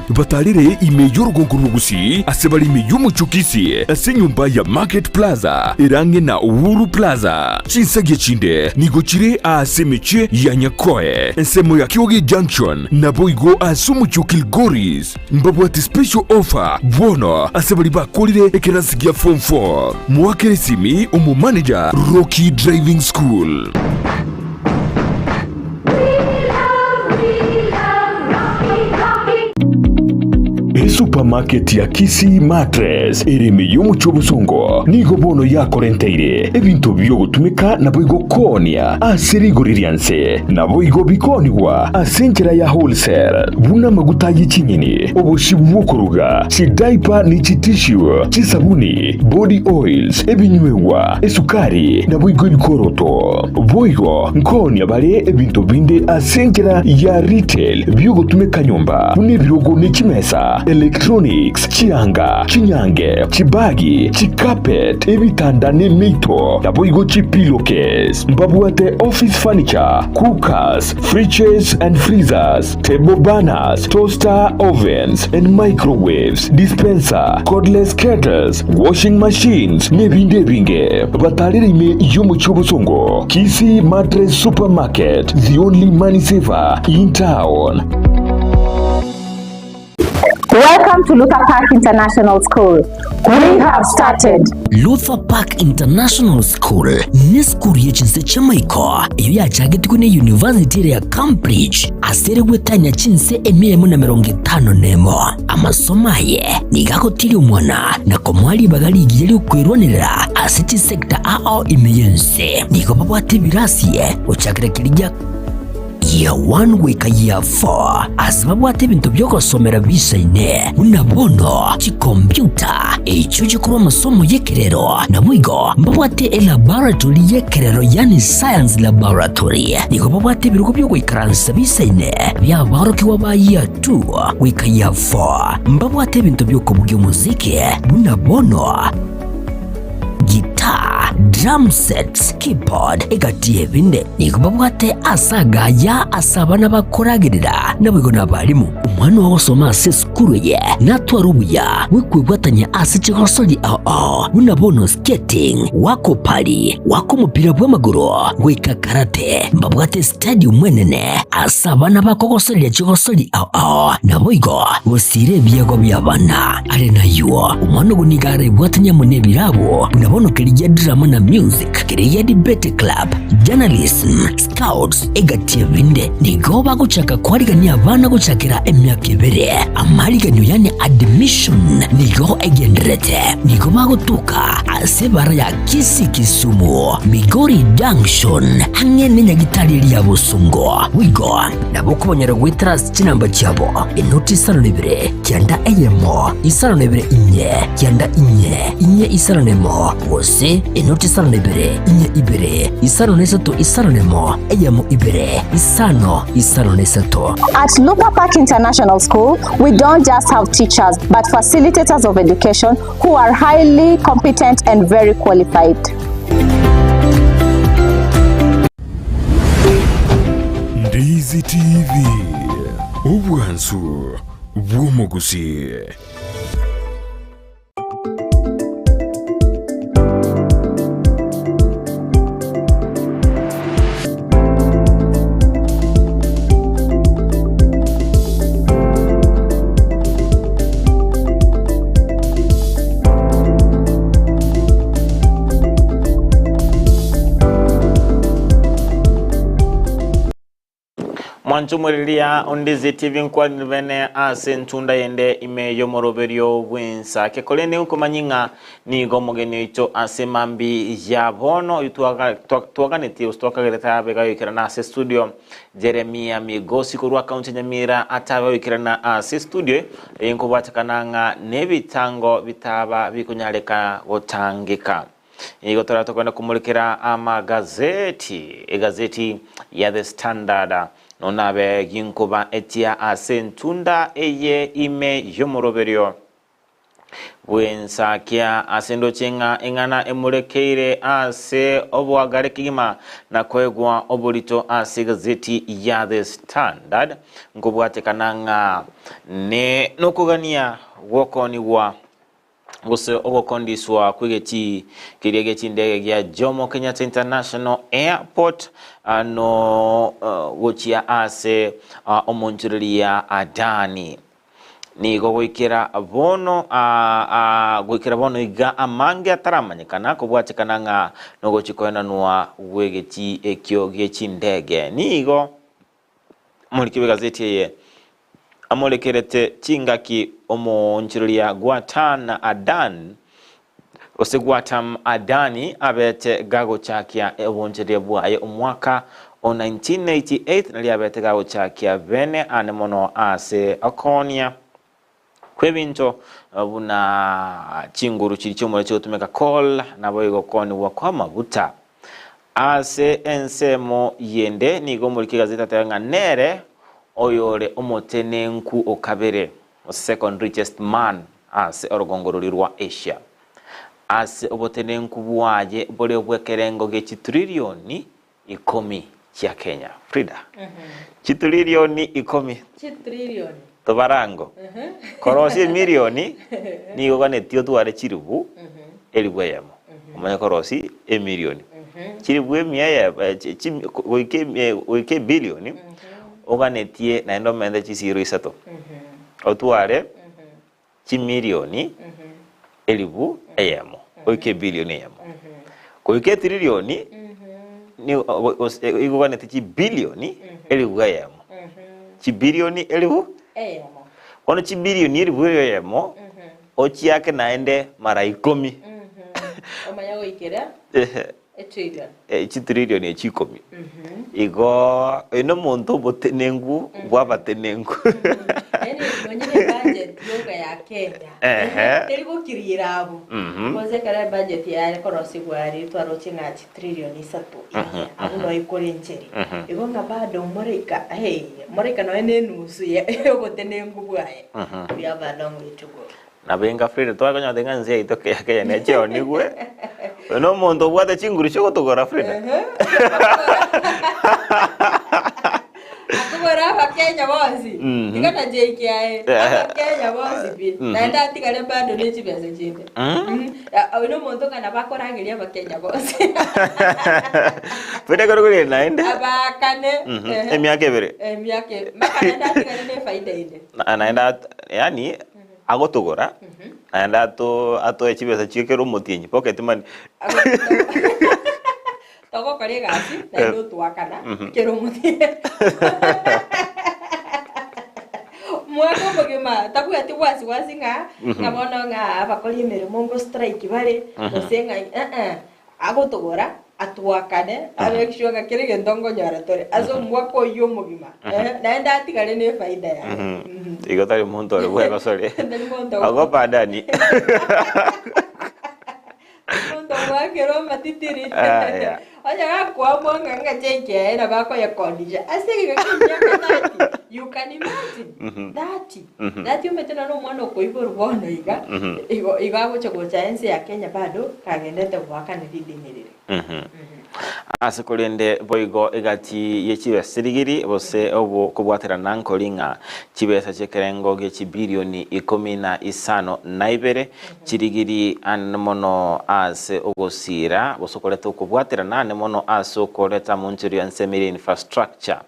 Batarere ime y'orogongo rw'Ogusii ase bare ime y'omochie o Kisii ase enyomba ya Market Plaza ere ang'e na Uhuru Plaza. Chinsagia chinde nigo chire aase emechie ya Nyakoe, ensemo ya Kioge Junction, naboigo ase omochie o Kilgoris. Mbabwate special offer bono ase baria bakorire ekerasi gia form 4. Moakere esimi omomanager Rocky Driving School. Esupermarket ya Kisii Mattress ere ime y'omochie obosongo nigo bono yakorenteire ebinto biogotumeka naboigo koonia ase rigori ria nse, naboigo bikoonigwa ase enchera ya wholesale, buna amaguta ye chinyeni, obosie bw'okoruga, chidaipa ne chitissue, chisabuni, body oils, ebinywegwa, esukari, naboigo ebikoroto. Boigo nkoonia bare ebinto binde ase enchera ya retail bi'ogotumeka nyomba, buna ebirogo ne chimesa, electronics, chianga, chinyange, chibagi, chicarpet, ebitanda na emeito, naboigo chipillowcase. Mbabwate office furniture, cookers, fridges and freezers, table burners, toaster ovens and microwaves, dispenser, cordless kettles, washing machines, n'ebindi ebinge. Batarere ime y'omochie obosongo, Kisii Mattress Supermarket, the only money saver in town. Welcome to Luther Park International School. We have started. Luther Park International School nesukuru ye chinse chi'amaiko eyio yachagetigwe ne University ere ya Cambridge ase ere gwetania chinse emia emo na emerongo etano nemo. Amasomo aye nigo agotiria omwana na komoa ribaga rigiya ri'okwerwanerera ase chisecta ao ime y'ense. Nigo babwate ebirasi gochakera keria gia Year 1 goika Year 4 ase babwate ebinto bi'ogosomera biisaine, buna bono chikompiuta, echio chikorwa amasomo y'ekerero, naboigo mbabwate elaboratory y'ekerero yaani science laboratory. Nigo babwate ebirogo bi'ogoikaransa biisaine bi'aborokigwa ba Year 2 goika Year 4. Mbabwate ebinto bi'okobugia omosiki buna bono Guitar, drum sets, keyboard, egati y'ebinde. Nigo babwate ase agaya ase abana bakoragerera, naboigo nabarimu. Omwana ogosoma ase esukuru eye natware obuya bw'okwebwatania ase chigosori ao ao buna bono skating, goaka opari, goaka omopira bw'amagoro, goika karate. Mbabwate estadium enene ase abana bakogosoreria chigosori ao ao, naboigo gosiira ebiegwa bi'abana. Are nayio, omwana ogo nigo arebwatanie amo nebirabo, buna bono keria gia drama na music, keria gia debate club, journalism, scouts, egati ebinde. Nigo bagochaka koarigania abana gochakera emiaka ebere. Amariganio yani admission nigo egendererete. Nigo bagotoka ase ebara ya Kisii Kisumu, Migori Junction, ang'e nenyagitari eria ya Bosongo. Boigo nabo okobanyora goetera ase chinamba chiabo, enoti isano na ibere, kianda eyemo, isano na ibere inye, kianda inye, inye isano na emo, gose enoti isano na ibere, inye ibere, isano na isato isano na emo, eyemo ibere, isano, isano na isato. At Luther Park International School, we don't just have teachers, but facilitators of education who are highly competent and very qualified. Ndizi TV, obwansu bw'omogusii. Mwanche omoriria onde ZTV nkwanire bene ase entunda yende ime y'omoroberio bw'ensake. Korende nkomanye ng'a nigo omogeni oito ase mambi ya bono oyio twaganetie gose twakagerete abe gagoikerana ase studio Jeremia Migosi korwa county ya Nyamira atabe goikerana ase studio eye nkobwatekana ng'a nebitango bitaba bikonyareka gotangeka. Nigo torabe tokogenda komorekera amagazeti, egazeti ya The Standard, nonabe ginkoba etia ase entunda eye ime y'omoroberio bw'ensakia ase ndoche ng'a eng'ana emorekeire ase oboagare kegima na koegwa oborito ase egazeti ya The Standard, nkobwatekana ng'a ne nokogania gw'okoonigwa gose ogokondiswa kw'egetii keria gie chindege gia Jomo Kenyatta International Airport no gochia ase omonchoreria Adani. Nigo goikera bono goikera bono iga amange ataramanyekana kobwatekana ng'a nogochia koenanwa gw'egetii ekio gie chindege. Nigo Omoriki bw'egazeti eye amorekerete chingaki omoonchoreria Gwatan Adan, gose Gwatam Adani abete gagochakia oboonchoreria bwaye omwaka o 1988 nario abete gagochakia bene ane mono ase okoonia kw'ebinto buna chinguru chiria chi'omorero chigotumeka coal, naboigo koonigwa kw'amaguta. Ase ensemo yende nigo omoriki egazeti ateba ng'a nere oyore omotenenku o kabere, second richest man, ase orogongo roria rwa Asia. Ase obotenenku bwaye bore obw'ekerengo gie chitrilioni ikomi chia Kenya. Frida, chitrilioni ikomi. Chitrilioni. Tobarango. Korosia emilioni nigo oganetie otware chiribu elifu eyemo. Omanye korosia emilioni. Chiribu emia eyemo eh, chi- chi- goika emi- eh, goika ebilioni oganetie naende omente chisiro isato. Otware chimilioni elifu eyemo goika ebilioni eyemo. Goika etrilioni nigo oganeti chibilioni elifu eyemo. Chibilioni elifu Eyemo. Bono chibilioni elifu eyemo ochiake naende mara ikomi. Omanye goikera etrillion. Chitrilioni echi ikomi. Igo oyo nomonto omotenengu bw'abatenengu. Yaani nonye ne budget yoka ya Kenya Ehe. teri gokirira abwo. Kwanza ekero ebudget yare korosigwa aria twaroche ng'a chitrillion isato inya abwo noe kore encheri. Igo ng'a bado moraika hey moraika nonya ne enusu ya obotenenku bwaye. We have a long way to go. Nabo enga Frida tware konya goteba ng'a ense yaito ya Kenya necheonigwe, oyo na omonto obwate chinguru chiogotogora Frida. Akogora abakenya bonsi Mhm. tiga na JKIA Eh. abakenya bonsi pi Mhm. naende atigare bado ne chibesa chinde Mm. Mhm. Ah, oyo nomonto ng'a nabo akorageria abakenya bonsi Frida ekero korire naende abakane Mhm. ehe. Emiaka ebere. Emiaka ebere mpaka naende atigare ne efaida ende Na- naende at- yaani agotogora naende ato atoe chibesa chie kera omotienyi pocket money. Togokora egasi naende otwakana kera omotienyi. Omwaka omogima tabwati wasi wasi ng'a ng'a bono ng'a abakori emeremo ngo strike bare gose ng'a eh Agotogora, atwakane, amake sure ng'a kera egento nkonyora tore ase omwaka oyio omogima, eh, naende atigare ne efaida yaye. Mhm. Igo tari monto ore bwegosori. Tari monto Ogopa Adani. Omonto ogwakera amatitiri. Ah, yeah. Onye gakoamua ng'a ng'a cheki yaye nabo akoyekondisha ase egeka kia emiaka 30, you can imagine. 30. 30 omanyete nonye omwana okoiborwa bono iga, igo igo agocha gocha ense ya Kenya bado kagendete goakana ridini riria. Ase korende boigo egati ye chibesa chirigiri gose okobwaterana nkori ng'a chibesa chi'ekerengo gie chibilioni ikomi na isano na ibere chirigiri ane mono ase ogosiira gose okoreta okobwaterana ane mono ase okoreta amoncherio ensemo eria infrastructure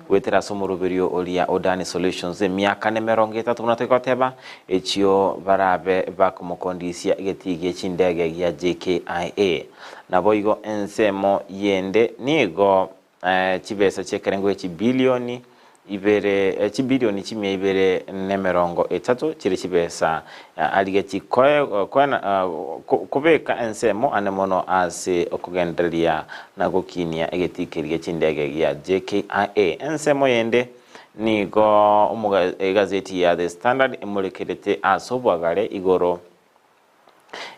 Goetera ase omoroberio oria o Dani Solutions emiaka nemerongo etato buna togoteba, echio barabe bakomokondisia egetii gie chindege gia JKIA. Naboigo ensemo yende nigo chibesa chi'ekerengo gie chibilioni ibere chibilioni chimia ibere na emerongo etato chire chibesa arigetie kobeka ensemo ane mono ase okogendereria na gokinia egetii keria gie chindege gia JKIA. Ensemo yende nigo egazeti ya The Standard emorekerete ase obwagare igoro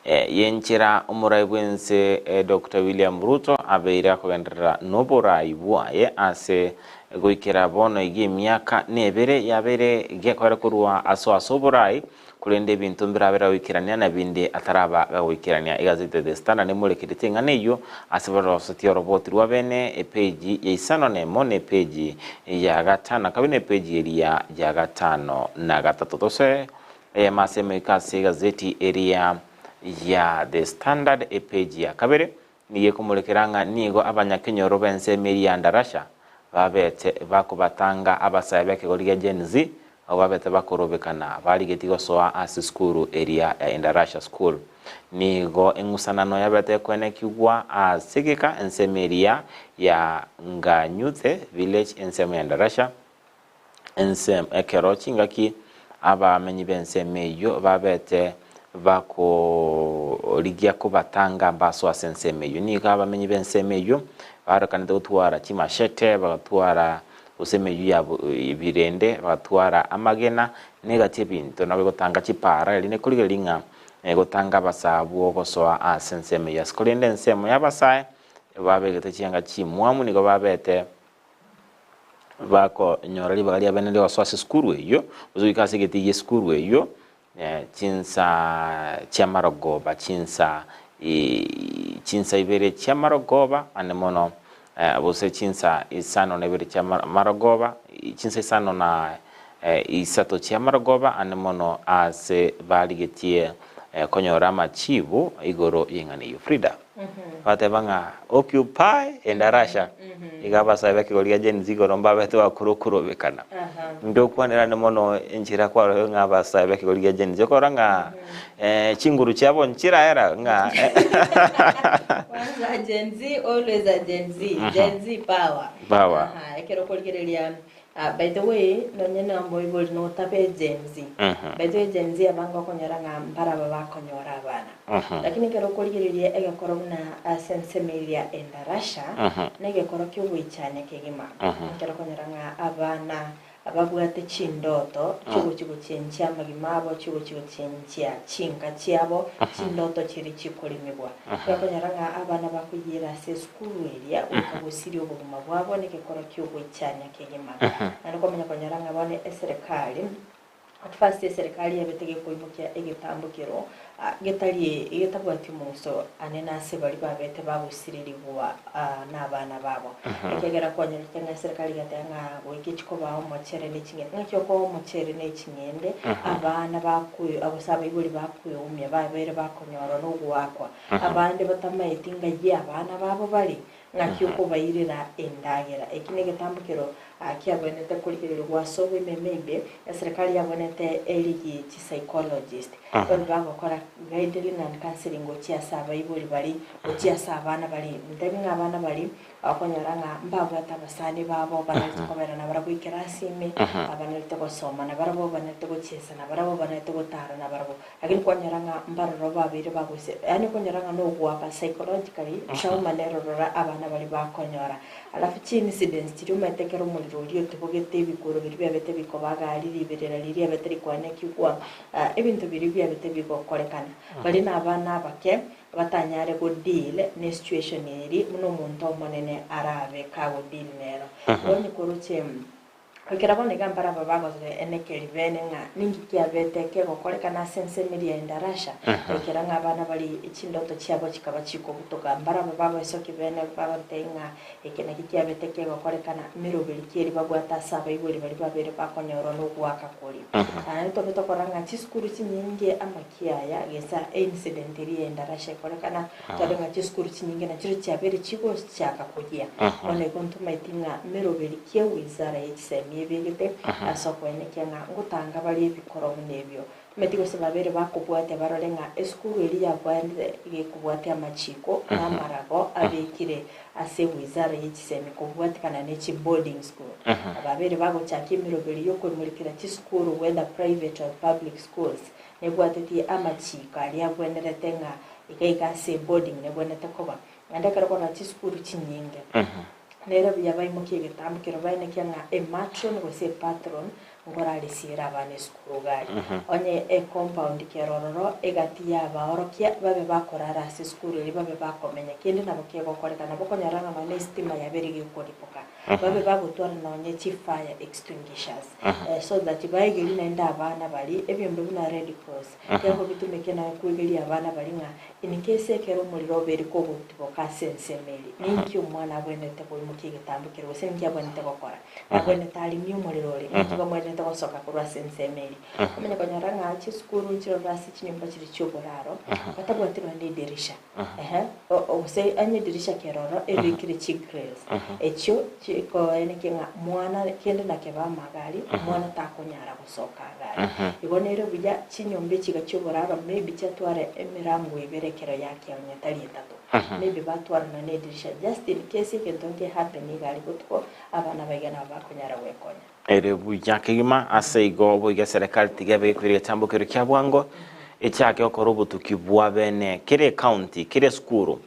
Y'enchera omorai bw'ense Doctor William Ruto abeire akogenderera noborai bwaye ase goikera bono iga emiaka nebere yabeire gekoera korwa aso ase oborai, korende ebinto mbirabere agoikerania na binde ataraba gagoikerania. Egazeti ya The Standard nemorekeretie eng'ana eyio ase barosetie oroboti rwa bene epeji ya isano nemo na epeji ya gatano na kabere na epeji eria ya gatano na gatato. Tosoe Eyemo ase emeika ase egazeti eria ya The Standard epeji ya kabere nigo ekomorekera ng'a nigo abanyakenyoro b'ensemo eria ya Ndarasha babete bakobatanga abasae b'ekegori gia Gen Z abwo babete bakorobekana barigetie gosoa ase esukuru eria ya Endarasha School. Nigo eng'usanano yabete ekoenekigwa ase egeka ensemo eria ya Nganyuthe Village ensemo ya Endarasha ensemo ekero chingaki abamenyi b'ensemo eyio babete bakorigia kobatanga mbasoe ase ensemo eyio. Nigo abamenyi b'ensemo eyio barorekanete gotwara chimashete, bagatwara gose emeyio ya birende, bagatwara amagena, na egati y'ebinto nabo egotanga chipaara, erinde korigereria ng'a egotanga abasae abwo gosoa ase ensemo eyio. Ase korende ensemo y'abasae babegete chianga chimwamu nigo babete bakonyora ribaga ria bene rigosoa ase esukuru eyio, gose goika ase egetii gie esukuru eyio, chinsa chi'amarogoba, chinsa chinsa ibere chi'amarogoba ande mono gose chinsa isano na ibere chi'amarogoba, chinsa isano na isato chi'amarogoba ande mono ase barigetie konyora amachibu igoro y'eng'ana eyio. Frida. Bateba ng'a occupy endarasha iga abasae b'ekegori gia Gen Z igoro mbabete bakora okorobekana. Ndokwanera ande mono enchera kwarorire ng'a abasae b'ekegori gia Gen Z okorora ng'a chinguru chiabo nchiraera ng'a Kwanza Gen Z always a Gen Z, Gen Z power. Power. Aha, ekero okorigereria Ah, by the way, nonye na omoibori notabe Gen Z. By the way, Gen Z abange okonyora ng'a mbaraba bakonyora abana. Lakini ekero okorigereria egekoro buna ase ensemo eria endarasha, na egekoro kiogoichania kegima. Ekero okonyora ng'a abana babwate chindoto chiogochi gochenchia amagima abo, chiogochi gochenchia chinka chiabo, chindoto chiria chikorimigwa. Okonyora ng'a abana bakoyiera ase esukuru eria goika gosiria obogima bwabo negekoro ki'ogoichania kegima. Naende kwamanya konyora ng'a bono eserekari, at first eserekari yabete gekoimokia egetambokero getari getabwati omoguso anene ase baria babete bagosirerigwa nabana babo. Ekiagera kwanyorete ng'a eserekari egateba ng'a goika echi kobaa omochere ne ching'ende, ng'aki okoa omochere ne ching'ende abana bakwe gose abaibori bakweumia babeire bakonyorwa nogoakwa. Abande batamaeti ng'ai abana babo bare, ng'aki okobairera endagera. Eki negetambokero kiagwenerete korigererigwa ase oboimeme ime, eserekari yagwenerete erigie chipsychologist babe bagokora guiding and counseling gochia ase abaibori baria, gochia ase abana baria. Ntebi ng'a abana baria okonyora ng'a mbabwate abasani babo banarete kobera nabarabwo ekerasi ime, abanarete gosoma nabarabwo, banarete gochiesa nabarabwo, banarete gotara nabarabwo. Lakini kwanyora ng'a mbaroro babeire bagose, yaani okonyora ng'a nogoaka psychologically trauma nero rora abana baria bakonyora. Alafu chi incidents chiria omanyete ekero omorero oria otobogete ebikuro biria biabete bikobaga aria riberera riria riabete rikwanekigwa, ebinto biria biabete bigokorekana. Baria na abana abake batanyare go deal ne situation eria buna omonto omonene arabe kago deal nero. Igo onye koroche. Goikera bono iga mbaraba bagosoenekeri bene ng'a ninki kiabete kegokorekana ase ensemo eria y'endarasha, goikera ng'a abana baria chindoto chiabo chikaba chikobutoka. Mbaraba bagoesokia bene bagotebia ng'a eke naki kiabete kegokorekana, meroberi ki eria babwate ase abaibori baria babere bakonyorwa nogoaka koria. Naende tobe tokorora ng'a chisukuru chinyinge amakiaya gesa eincident eria y'endarasha ekorekana, Tore ng'a chisukuru chinyinge nachio chiabeire chigochaka koyia. Bono igo ntomaeti ng'a meroberi ki ewizara ye chisemi ebegete ase okoenekia ng'a ngotanga bare ebikoro buna ebio. Omanyete gose babere bakobwatia barore ng'a esukuru eria yabwanire gekobwatia amachiko na amarago abekire ase ewizara ye chisemi kobwatikana ne chi boarding school. Babere bagochakia emeroberi yokoimorekera chisukuru whether private or public schools nebwatetie amachiko aria abwenerete ng'a iga iga ase eboarding nebwenerete koba. Naende ekero korora chisukuru chinyinge, nere buya baimokie egetambo kero baenekia ng'a ematron gose epatron nkorarisiere abana esukuru iga aria. Onye ecompound kero ororo egati y'abaorokia babe bakorara ase esukuru eria babe bakomenya, kende nabo kegokoreka nabo okonyora ng'a nonya estima yabeire gekoripoka, babe bagotwara nonye chifire extinguishers so that baegerie naende abana baria ebiombe buna Red Cross. Ekiagera obitumeke naye kwegeria abana baria ng'a in case ekero omorero obeire kogotiboka ase ensemo eria, ninki omwana abwenerete koimokia egetambo keria gose ninki abwenerete gokora? Nabwenerete arimie omorero oria, ninki bamwenerete gosoka korwa ase ensemo eria? Omanye konyora ng'a chisukuru nchiroro ase chinyomba chiria chi'oboraro, batabwati nonya na edirisha, ehe, gose onye edirisha keroro ebekire chigrills, echio chikoenekia ng'a mwana kende nakebe amagari, omwana takonyara gosoka agare. Igo nere buya chinyomba echi iga chi'oboraro maybe chiatware emerango ebere ekero yakia onye tari etato. Maybe batwara nonya edirisha just in case egento nke happen iga aria botuko abana baiga nabo bakonyara gwekonya. Ere buya kegima ase igo boigo eserekari tiga ebe gekoira egetambo keria kia bwango echake gokora obotuki bwa bene kera ecounty kera esukuru.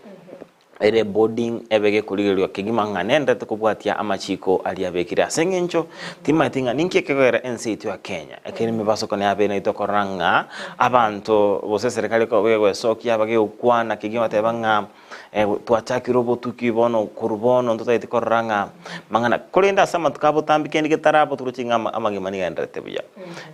Ere boarding ebe gekorigereria kegima ng'a nendete kobwatia amachiko aria abekire. Ase eng'encho timanyeti ng'a ninki ekegera ense yaito ya Kenya ekero emebasokano yabeire naintwe tokorora ng'a abanto gose eserekari ekoba egoesokia bagegokwana kegima bateba ng'a twachakire obotuki bono korwa bono ntotagete korora ng'a mang'ana korende ase amatuko abotambe kende getaraba toroche ng'a amagima nigo agendererete buya.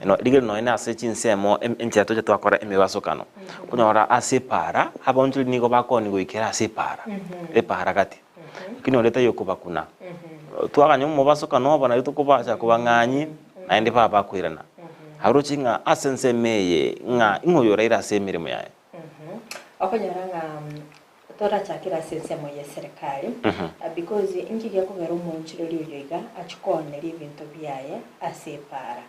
Rigereria nonye na ase chinsemo enchera tocha twakora emebasokano. Okonyora ase epaara, abaonchoreri nigo bakooni goikera ase epaara, epaara gati. Lakini onde taiyo okobakuna. Twaganya omobasokano obo nario tokobacha kobang'anyi, naende baba bakoirana. Aroche ng'a ase ensemo eye ng'a ing'o oyoraire ase emeremo yaye. Okonyora ng'a Torachakere ase ensemo ye serikali because inki gekogera omoonchoreri oyo iga achie kooneria ebinto biaye ase epaara.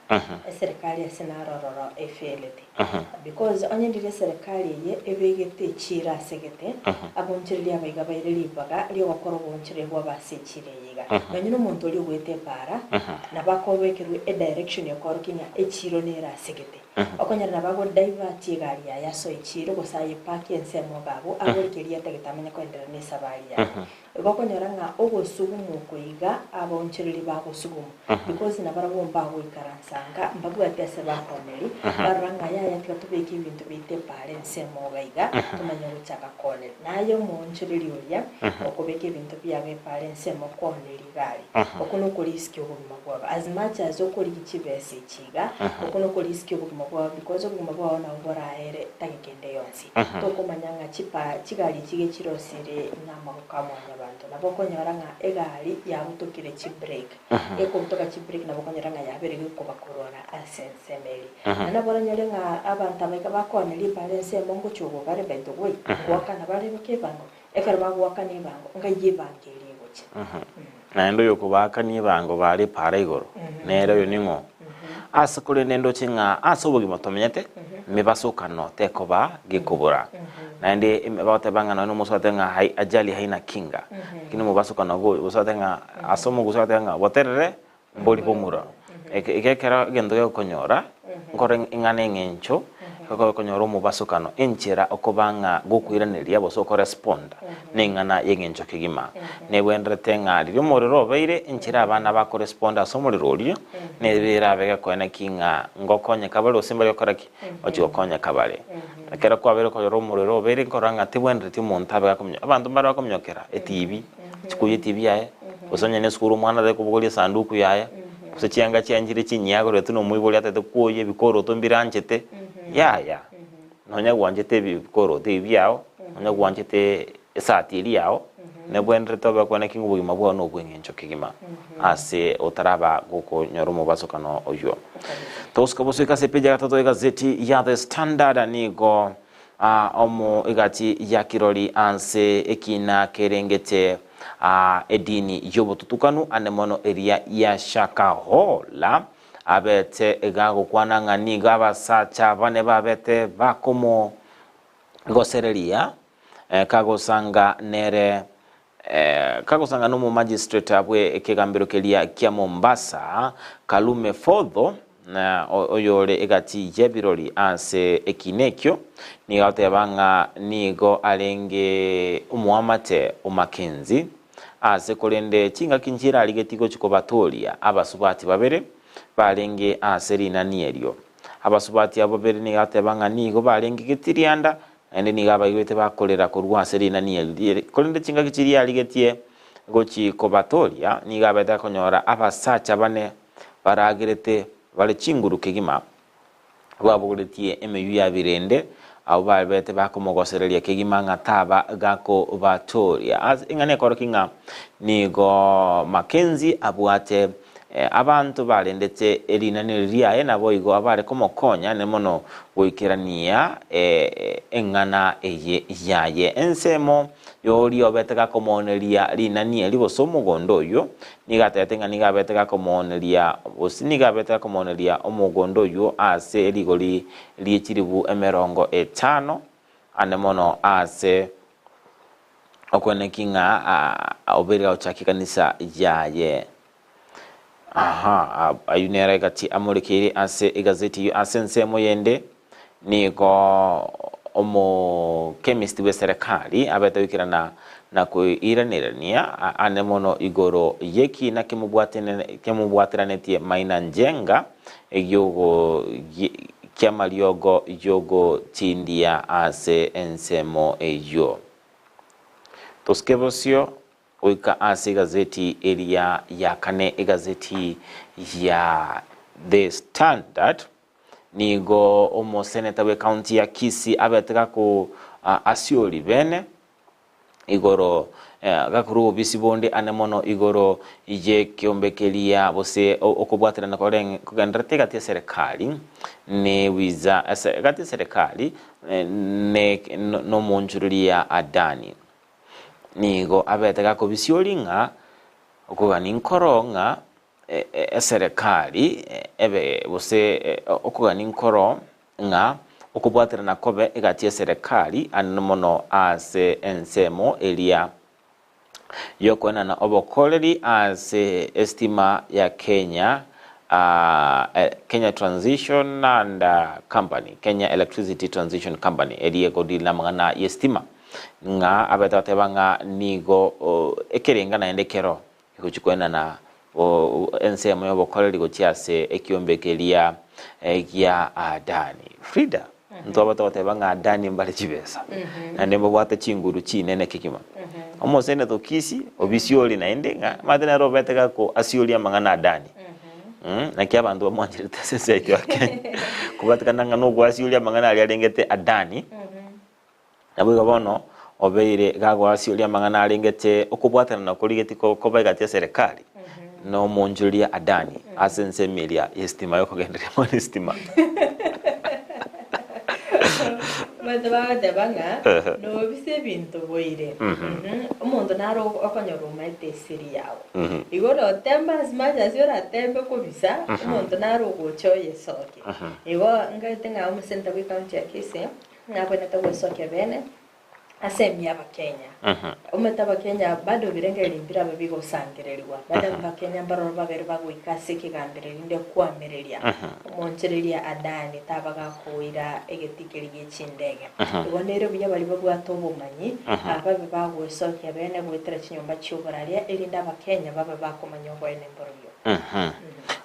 Eserikali ase naro ororo efailete because onye ndire eserikali eye ebegete echiira ase gete, abaonchoreri aba iga baire ribaga riogokora oboonchoreri bwabo ase echiira eye iga. Nonye na omonto oria ogoeta epaara nabo akobekerwa edirection ekoorokia ng'a echiiro nere ase gete. Okonyora nabo ago-divert egari yaye asoe chiiro gose aye-park ensemo iga abwo, abore keria atagete amanye koenderera na esabari yaye. Igo okonyora ng'a ogosugumwa oko iga abaonchoreria bagosugumwa because nabarabwo mbagoikaransa anga mbabwati ase bakooneri, barora ng'a yaya tiga tobeke ebinto biaito epaara ensemo iga iga tomanye gochaka kooneri. Naye omoonchoreri oria okobeka ebinto biago epaara ensemo okooneria egari, okwo nokorisk obogima bwabo as much as okorigia chibesa echi. Iga, okwo nokorisk obogima bwao because obogima bwao nabo boraere tageka ende yonsi. Tokomanya ng'a chipa chigari echi iga chirosire namagoko a mwanyabanto. Nabo okonyora ng'a egari yabutokire chibrake, ekobutoka chibrake nabo okonyora ng'a yabeire gekobakorora ase ensemo eria. Naende nabo oranyore ng'a abanto aba iga bakonya ribara ensemo ngochia obwo bare by the way, ngoakana bare baka ebango, ekero bagoakana ebango, ngai ebango eria egocha. Naende oyokobaakania ebango baare epaara igoro, nere oyo ning'o? Ase korende ndoche ng'a ase obogima tomenyete, mebasokano tekoba gekobora. Naende bagoteba ng'a nonya omosacha agoteba ng'a hai ajali haina kinga, lakini omobasokano ogo gose agoteba ng'a ase omoguso agoteba ng'a boterere mbori bomura. Eke iga ekero egento gegokonyora, nkore ing'ana eng'encho, ekero okonyora omobasokano, enchera okoba ng'a gokoiraneria gose okoresponda neng'ana y'eng'encho kegima. Negwenderete ng'a riria omorero obeire, enchera abana bakoresponda ase omorero oria, nebe erabe gekoena ki ng'a ngokonyeka bare gose mbari gokora ki? Ngochia gokonyeka bare. Ekero kwabeire okonyora omorero obeire nkorora ng'a tebwenereti omonto abe gakominyoka, abanto mbare bakominyokera etibi, chikoyia etibi yaye, gose onye na esukuru omwana atagete kobogoria esanduku yaye, gose chianga chiaye nchire chinyia agoretwe na omoibori atagete kwoyia ebikoroto mbiranchete, yaya. Nonya gwanchete ebikoroto ebi biao, nonya gwanchete esati eria yao, nebwenerete obe okwane ki ng'a obogima bwao na obw'eng'encho kegima ase otaraba gokonyora omobasokano oyio. Togosuka bosoika ase epeji ya gatato y'egazeti ya The Standard nigo omo egati ya kirori anse ekina kerengete edini y'obotutukanu ande mono eria ya Shakahola. abete gagokwana ng'a nigo abasacha bane babete bakomogosereria kagosanga nere kagosanga nomomagistrate bwe ekegambero keria kia Mombasa, Kalume Fodho, oyore egati y'ebirori ase ekiina ekio, nigo agoteba ng'a nigo arenge omoamate o Mackenzie ase korende chingaki nchirarigetie gochia kobatooria abasubati babere barenge ase rinani erio. Abasubati abwo babere nigo agoteba ng'a nigo barenge getirianda Naende nigo abaigwete bakorera korwa ase rinani eri, korende chingaki chiria arigetie gochia kobatooria, nigo abete akonyora abasacha bane baragerete bare chinguru kegima, babogoretie emeyio ya birende, abwo babete bakomogosereria kegima ng'a taba gakobatooria. Ase eng'ana ekorokia ng'a nigo Mackenzie abwate Abanto barendete erinani riaye naboigo abare komokonya ne mono goikerania eng'ana eye yaye. Ensemo y'oria obete gakomooneria rinani eri gose omogondo oyio, nigo atebete ng'a nigo abete gakomooneria gose nigo abete gakomooneria omogondo oyio ase rigori rie chilifu emerongo etano, ane mono ase Okweneki ng'a obeire gagochaka ekanisa yaye. Aha, ayio nere egati amorekeire ase egazeti eyio. Ase ensemo yende, nigo omochemist bw'eserekari abete goikerana na koiranerania ane mono igoro y'ekina kemobwateranetie Maina Njenga egiogo ki'amariogo y'ogotindia ase ensemo eyio. Tosike bosio goika ase egazeti eria ya kane, egazeti ya The Standard. Nigo omoseneta bw'ecounty ya Kisii abete gako asiori bene igoro gakorwa obobisi bonde ane mono igoro y'ekeombe keria gose okobwaterana kogendererete egati y'eserekari ne wiza egati y'eserekari ne nomonchururia Adani. Nigo abete gakobisiori ng'a okogania nkoro ng'a eserekari ebe gose okogania nkoro ng'a okobwaterana kobe egati y'eserekari anene mono ase ensemo eria y'okoenana obokoreri ase esitima ya Kenya Kenya Transition and Company, Kenya Electricity Transition Company, eria egodeal namang'ana y'esitima, ng'a abete bateba ng'a nigo ekerenga naende kero Egochia koenana ensemo y'obokoreri gochia ase ekiombe keria gia Adani. Frida, ntwaba togoteba ng'a Adani mbare chibesa, naende mbabwate chinguru chinene kegima. Omoseneta o Kisii, obisiori naende ng'a omanyete nere obete gako asiorie amang'ana Adani. Naki abanto bamwancherete ase ense yaito ya Kenya, kobatekana ng'a nogwasioria amang'ana aria arengete Adani. Naboigo bono obeire gagoasioria amang'ana arengete okobwatana na korigetie koba egati ya serikali na omonchoria Adani ase ensemo eria y'esitima yokogendereria mono esitima. Abanto bagoteba ng'a nobise ebinto boire. Omonto naro okonyora omaete esiri yao. Igo orotembe as much as oratembe kobisa, omonto naro ogocha oyesokie. Igo ngaete ng'a omosenator bwe county ya Kisii, Nabwenerete gwesokia bene ase emiya Abakenya. Omanyete Abakenya bado ebirengererio mbiraba bigosangererigwa. Bado Abakenya mbaroro babere bagoika ase ekegambero erinde koamereria omoonchoreria Adani taba gakoira egetii keria gie chindege. Igo nere buya baria babwate obomanyi babe bagwesokia bene goetera chinyomba chi'oboraria erinde Abakenya babe bakomanya oboene mborobio.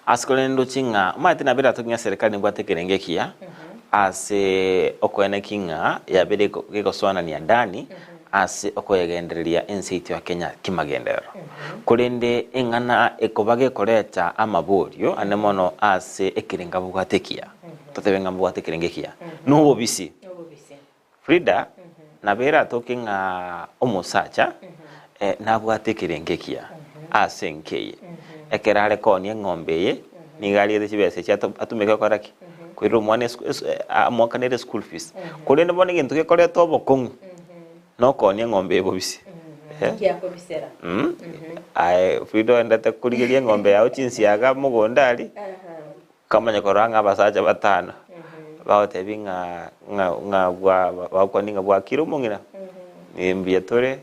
Ase korende ndoche ng'a omanyete nabere atoki ng'a eserekari nebwate ekerengo ekiya ase okoeneki ng'a yabere gegosoanania Adani ase okoyegendereria ense yaito ya Kenya kimagenderero. Korende eng'ana ekoba gekoreta amaborio ane mono ase ekerengo abwate ekiya, totebe ng'a mbwate ekerengo ekiya, nobobisi. Frida, nabo eratoke ng'a omosacha nabwate ekerengo ekiya ase enka eye. Ekero are koonia eng'ombe eye, nigo ariete chibesa echi atumeke gokora ki? Koirera omwana amoakanere eschool fees. Korende bono egento gekoreta obokong'u, nokoonia eng'ombe eye bobisi. Nkiakobisera. Aye Frida oendete korigeria eng'ombe yago chinsiaga mogondo aria. Nkamanya korora ng'a abasacha batano bagotebia ng'a ng'a ng'a bwa bagokwania ng'a bwakire omong'ina, mbuya tore,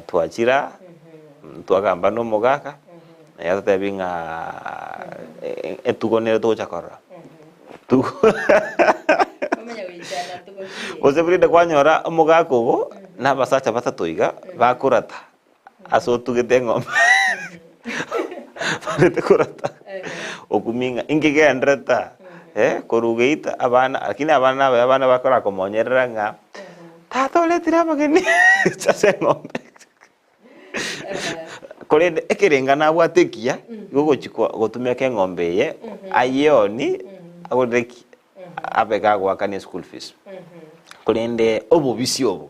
twachire aa, twagamba na omogaka, naye atotebia ng'a etugo nere togocha korora. Tugo gose rende kwanyora omogaka ogo na abasacha batato iga bakorata ase otugete eng'ombe barete korata okumia ng'a inki genderete aa eh, korwa geita abana lakini abana nabaya abana bakora komonyerera ng'a tata oretire abageni ase eng'ombe korende ekerenga nabwate ekiya igo ogochi gotumeka eng'ombe eye ayeoni agorere ki abe gagoakana eschool fees. Korende obobisi obo,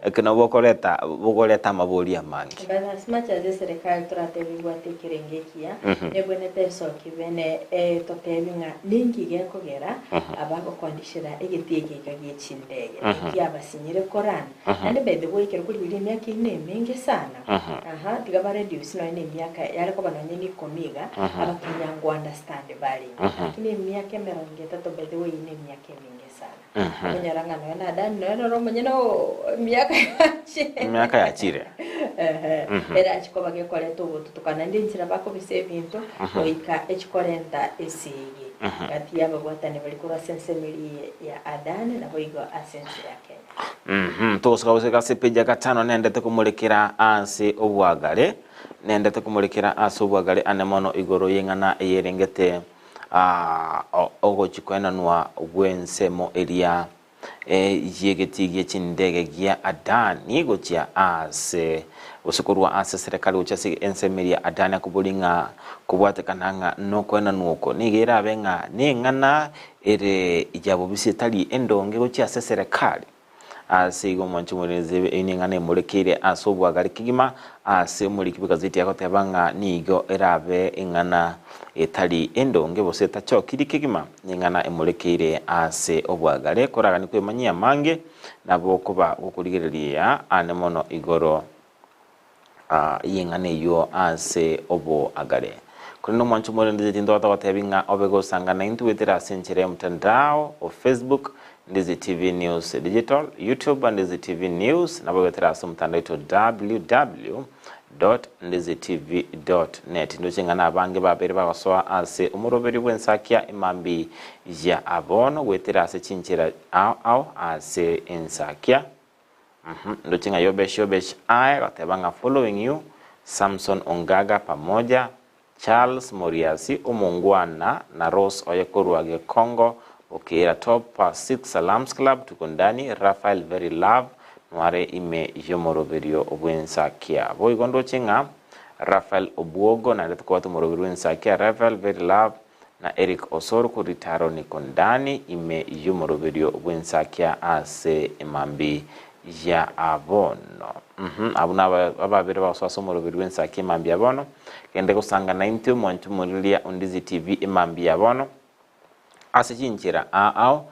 eke nabo bokoreta bokoreta amabori amange. But as much as eserekari toratebe ebwate ekerengo ekiya, nebwenerete esoki bene etotebi ng'a ninki gekogera abagokondishera egetii eke iga gie chindege, ninki abasinyire korana. Naende by the way ekero korigereria emiaka eyio nemenge sana, aha, tiga ba reduce nonye na emiaka yare koba nonye na ikomi iga, abakenya ngo understand barenge. Lakini emiaka emerongo etato by the way eyio nemiaka eminge sana. Okonyora ng'a nonya na Adani nonya noro omonyene oo emiaka yachire. Emiaka yachire. Ehe, erachi koba gekoreta ogotutuka naende enchera bakobisa ebinto goika echikorenta esegi gati y'ababwatani baria korwa ase ensemo eria ya Adani naboigo ase ense ya Kenya. Togosoka gose ase epeji ya gatano nendete komorekera ase obwagare, nendete komorekera ase obwagare ane mono igoro y'eng'ana eyerengete ogochi koenanwa gw'ensemo eria y'egetii gie chindege gia Adani gochia ase gose korwa ase eserekari gochia ase ensemo eria Adani akobori ng'a kobwatekana ng'a nokoenanwa oko nigo erabe ng'a neng'ana ere ya bobisi etari endonge gochia ase eserekari. Ase igo omwanchi omorenzi eyio neng'ana emorekeire ase obwagare kegima ase omoriki bw'egazeti agoteba ng'a nigo erabe eng'ana etari endonge gose etachokiri kegima, neng'ana emorekeire ase obwagare. Koraganie kwemanyia amange nabo okoba gokorigereria aane mono igoro y'eng'ana eyio ase oboagare. Korende omwancho omorendete tintobwate gotebia ng'a obe gosanga naintwe goetera ase enchera y'omotandao o Facebook, Ndizi TV News Digital, YouTube, Ndizi TV News, nabo goetera ase omotandao oito www.ndizitv.net. Ndoche ng'a nabange babeire bagosoa ase omoroberio bw'ensakia emambi ya abono goetera ase chinchera ao ao ase ensakia. Ndoche ng'a Yobesh Yobesh aye goteba ng'a following you, Samson Ongaga pamoja, Charles Moriasi omongwana na Rose oye korwa Gekongo Okeira top 6 Salams Club tuko ndani Raphael very love nware ime yomoroberio bwensakia. Boigo ndoche ng'a Raphael Obwogo naende tokobwate omoroberio bwensakia Raphael very love na Eric Osoro korita Aroni Kondani ime y'omoroberio bw'ensakia ase emambi ya bono. Abwo naba ababere bagosoa ase omoroberio bw'ensakia emambi ya bono. Gende gosanga naintwe mwanche omoriria o Ndizi TV emambi ya bono ase chinchera ao ao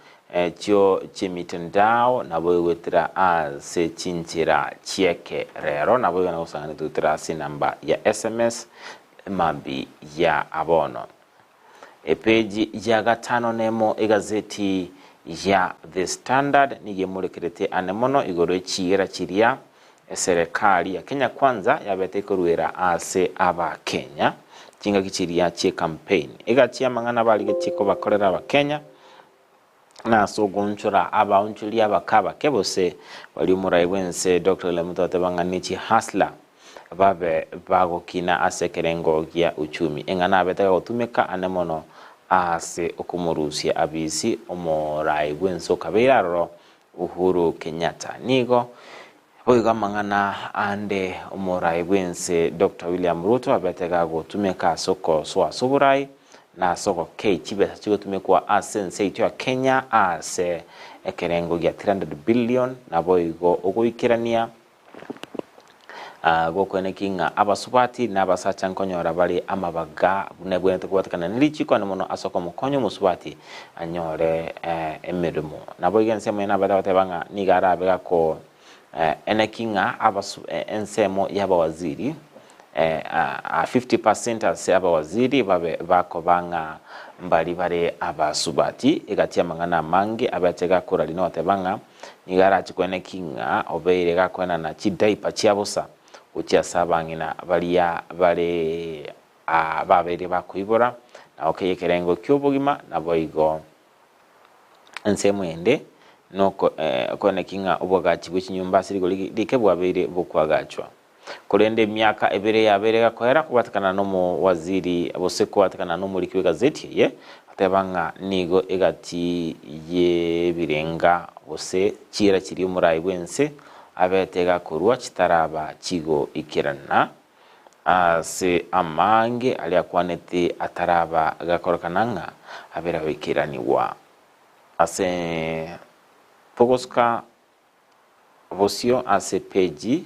chio chi'emitandao nabo egoetera ase chinchera chi'ekerero nabo igo nagosangana goetera ase enamba ya SMS emambi ya bono. Epeji ya gatano nemo egazeti ya The Standard nigo emorekerete ane mono igoro echiira chiria eserekari ya Kenya Kwanza yabete ekoruera ase Abakenya chingaki chiria chie campaign. Egachia amang'ana barigetie kobakorera Abakenya na ase ogoonchora abaonchoria abake abake gose baria omorai bw'ense Doctor William Ruto ateba ng'a ne chihustler babe bagokina ase ekerengo gia uchumi. Eng'ana abete gagotumeka ane mono ase okomorusia abisi omorai bw'ense okabeire aroro Uhuru Kenyatta. Nigo boigo amang'ana ande omorai bw'ense Doctor William Ruto abete gagotumeka ase okosoa ase oborai na ase ogokei chibesa chigotumekwa ase ense yaito ya Kenya ase ekerengo gia 300 billion naboigo ogoikerania Gokweneki ng'a abasubati na abasacha nkonyora bare amabaga buna ebwenerete kobwatekana ne richiko ande mono ase okomokonya omosubati anyore emeremo. Naboigo ensemo eye nabete goteba ng'a nigo arabe gako eneki ng'a abasu ensemo y'abawaziri. 50% ase abawaziri babe bakoba ng'a mbari bare abasubati. Egati y'amang'ana amange abete gakorari nogoteba ng'a nigo arache koeneki ng'a obeire gakoenana chidiaper chia bosa gochia ase abang'ina baria bare babeire bakoibora na gokeyia ekerengo ki'obogima naboigo Ensemo ende nokoeneki ng'a oboagachi bwe chinyomba ase rigori rike bwabeire bokoagachwa. Korende emiaka ebere yabeire egakoera kobwatekana nomowaziri gose kobwatekana nomoriki bw'egazeti eye goteba ng'a nigo egati y'ebirenga gose chiira chiria omorai bw'ense abete egakorwa chitaraba chigoikerana ase amange aria akwanete ataraba gakorekana ng'a abere goikeranigwa. Ase togosuka bosio ase peji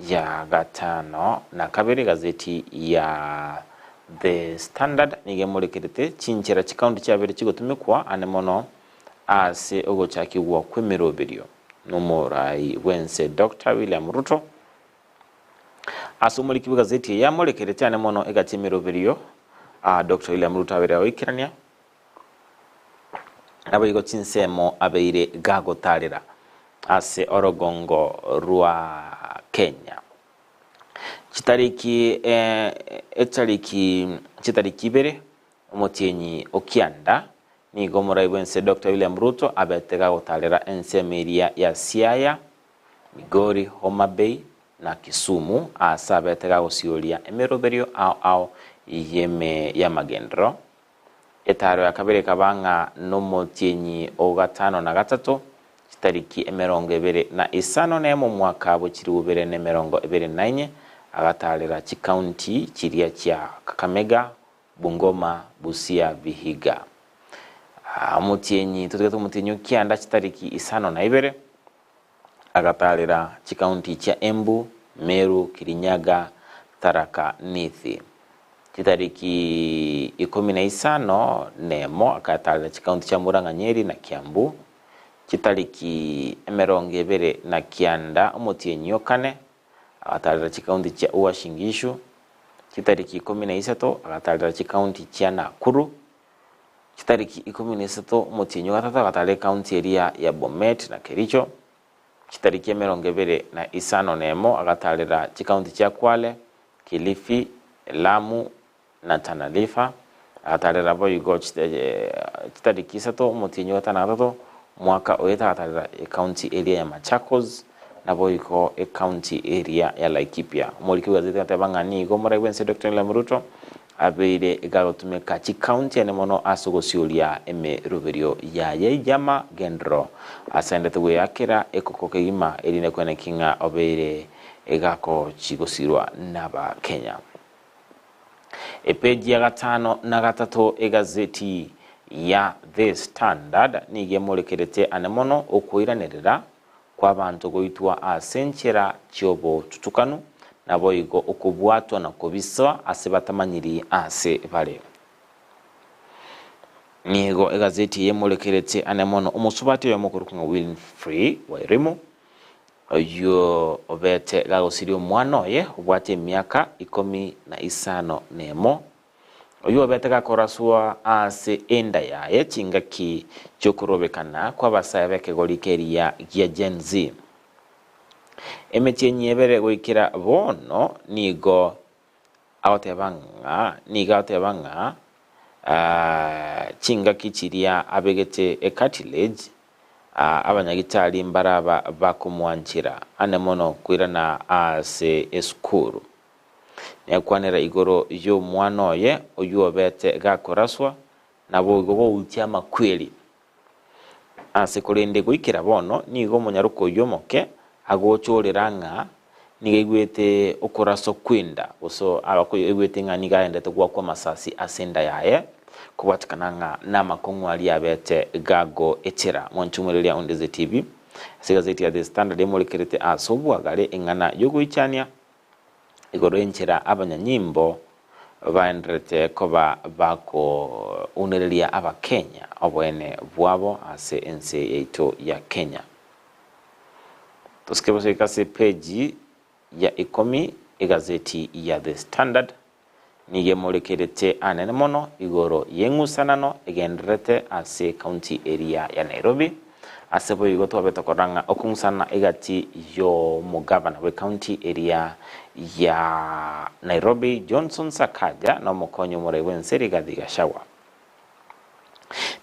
ya gatano na kabere egazeti ya The Standard nigo emorekerete chinchera chikaunti chiabere chigotumekwa ane mono ase ogochakigwa kw'emeroberio nomorai bw'ense Doctor William Ruto. Ase omoriki bw'egazeti eye amorekerete ane mono egati y'emeroberio Doctor William Ruto abeire agoikerania, Naboigo chinsemo abeire gagotarera ase orogongo rwa Kenya. Chitariki etariki chitariki ibere omotienyi o kianda nigo omorai bw'ense Doctor William Ruto abete gagotarera ensemo eria ya Siaya, Migori, Homa Bay na Kisumu aase abete gagosioria emeroberio ao ao y'eme y'amagenderero. Etaaro ya kabere ekaba ng'a nomotienyi o gatano na gatato, chitariki 25 nemo omwaka bwe chilifu bibere na 24, agataarera chikaunti chiria chia Kakamega, Bungoma, Busia, Vihiga. Omotienyi totagete omotienyi o kianda chitariki 52, agataarera chikaunti chia Embu, Meru, Kirinyaga, Tharaka Nithi. Chitariki 51 agataarera chikaunti chia Murang'a, Nyeri na Kiambu. Chitariki 29 omotienyi o kane agataarera chikaunti chia Uasin Gishu. Chitariki 13 agataarera chikaunti chia Nakuru. Chitariki 13 omotienyi o gatato agatara ekaunti eria ya Bomet na Kericho. Chitariki 51 agatarera chikaunti chia Kwale, Kilifi, Lamu na Tana River. Agatarera boigo chitariki isato omotienyi o gatano na gatato omwaka oete agatarera ekaunti eria ya Machakos naboigo ekaunti eria ya Laikipia. Omoriki bw'egazeti agateba ng'a nigo omorai bw'ense Doctor William Ruto Abeire gagotumeka chikaunti ane mono ase ogosioria emeroberio yaye y'amagenderero asendete gweyakera ekoko kegima erinde kweneki ng'a obeire gakochigosirwa n'Abakenya. Epeji ya gatano na gatato egazeti ya The Standard nigo emorekerete ane mono okoiranerera kw'abanto goitwa ase enchera chi'obotutukanu, naboigo okobwatwa na kobiswa ase batamanyiri aase bare. Nigo egazeti eye emorekerete ane mono omosubati oyomo okorokwa ng'a Winfrey Wairimu, oyio obete gagosiria omwana oye obwate emiaka 15. Oyio obete gakoraswa ase enda yaye chingaki chi'okorobekana kw'abasae b'ekegori keria gia Gen Z. Emetienyi ebere goikera bono nigo agoteba ng'a nigo agoteba ng'a chingaki chiria abegete ecartilage abanyagitari mbaraba bakomwanchera ane mono koirana ase esukuru. Nekwanera igoro y'omwana oye oyio obete gakoraswa, naboigo goutia amakweri. Ase korende goikera bono nigo omonyaroka oyio omoke agochorera ng'a nigo aigwete okoraswa kw'enda, gose aigwete ng'a nigo aendete goakwa amasasi ase enda yaye, kobwatekana ng'a namakong'u aria abete gagoetera. Mwanche omoreria onde ZTV, ase egazeti ya The Standard emorekerete ase obwagare eng'ana y'ogoichania, Igoro enchera abanyanyimbo baendererete koba bakounereria Abakenya oboene bwabo ase ense yaito ya Kenya. Tosike goika ase epeji ya ikomi Egazeti ya The Standard nigo emorekerete anene mono igoro y'eng'usanano egendererete ase county eria ya Nairobi. Ase boigo twabete korora ng'a okong'usana egati y'omogavana bw'ecounty eria ya Nairobi Johnson Sakaja na omokonyi omorai bw'ense Rigathi Gachagua.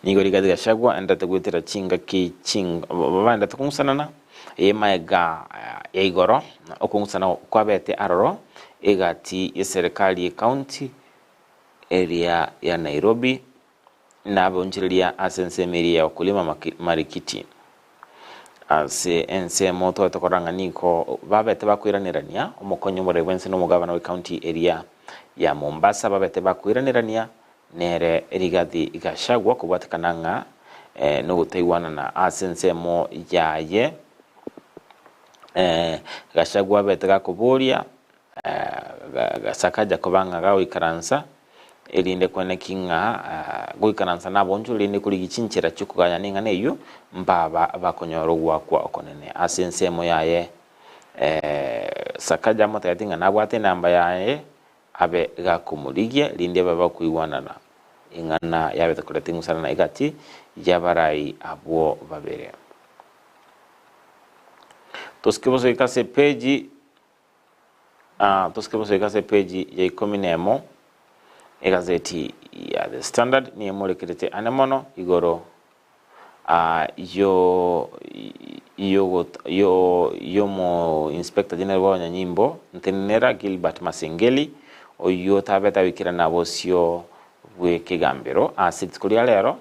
Nigo Rigathi Gachagua aenderete goetera chingaki ching baenderete kong'usanana emaega ya igoro okong'usana kwabete aroro egati y'eserekari y'ecounty eria ya Nairobi na abaonchoreria ase ensemo eria ya Wakulima Marikiti. Ase ensemo twabete korora ng'a nigo babete bakoiranerania omokonyi omoreri bw'ense na omogabana bw'ecounty eria ya Mombasa babete bakoiranerania Nere Rigathi Gachagua kobwatekana ng'a nogotaigwanana ase ensemo yaye, Gachagua abete gakoboria Sakaja koba ng'a gagoikaransa erinde kweneki ng'a goikaransa nabonchore erinde korigia chinchera chiokogayana eng'ana eyio mbaba bakonyora ogoakwa okonene. Ase ensemo yaye Sakaja amotebetie ng'a nabwate enamba yaye Abe gakomorigia, rinde babe bakoigwanana, ing'ana yabete koreta ing'usanana egati y'abarai abwo babere. Tosike bosoika ase epeji ah, tosike bosoika ase epeji ya ikomi na emo, egazeti ya The Standard nigo emorekerete ane mono igoro y'omo Inspector General bw'abanyanyimbo ntenenera Gilbert Masengeli oyio otabete agoikerana bosio bw'ekegambero ase rituko ria rero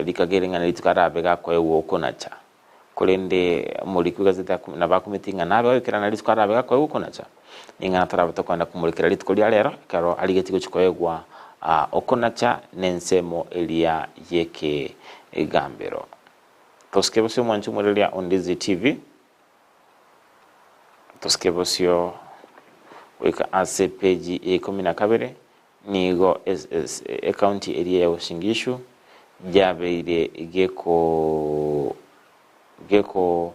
rikagere ng'a nerituko arabe gakoegwa okonacha korende omoriki bw'egazeti nabo akumeti ng'a nabe agoikerana rituko arabe gakoegwa okonacha ning'ana torabe tokoenda komorikera rituko ria rero ekero arigetie gochia koegwa okonacha nensemo eria y'ekegambero. Tosike bosio omwanchi omoreria o Ndizi TV, tosike bosio goika ase peji ya ikomi na kabere, nigo ecounty eria ya Uasin Gishu yabeire geko geko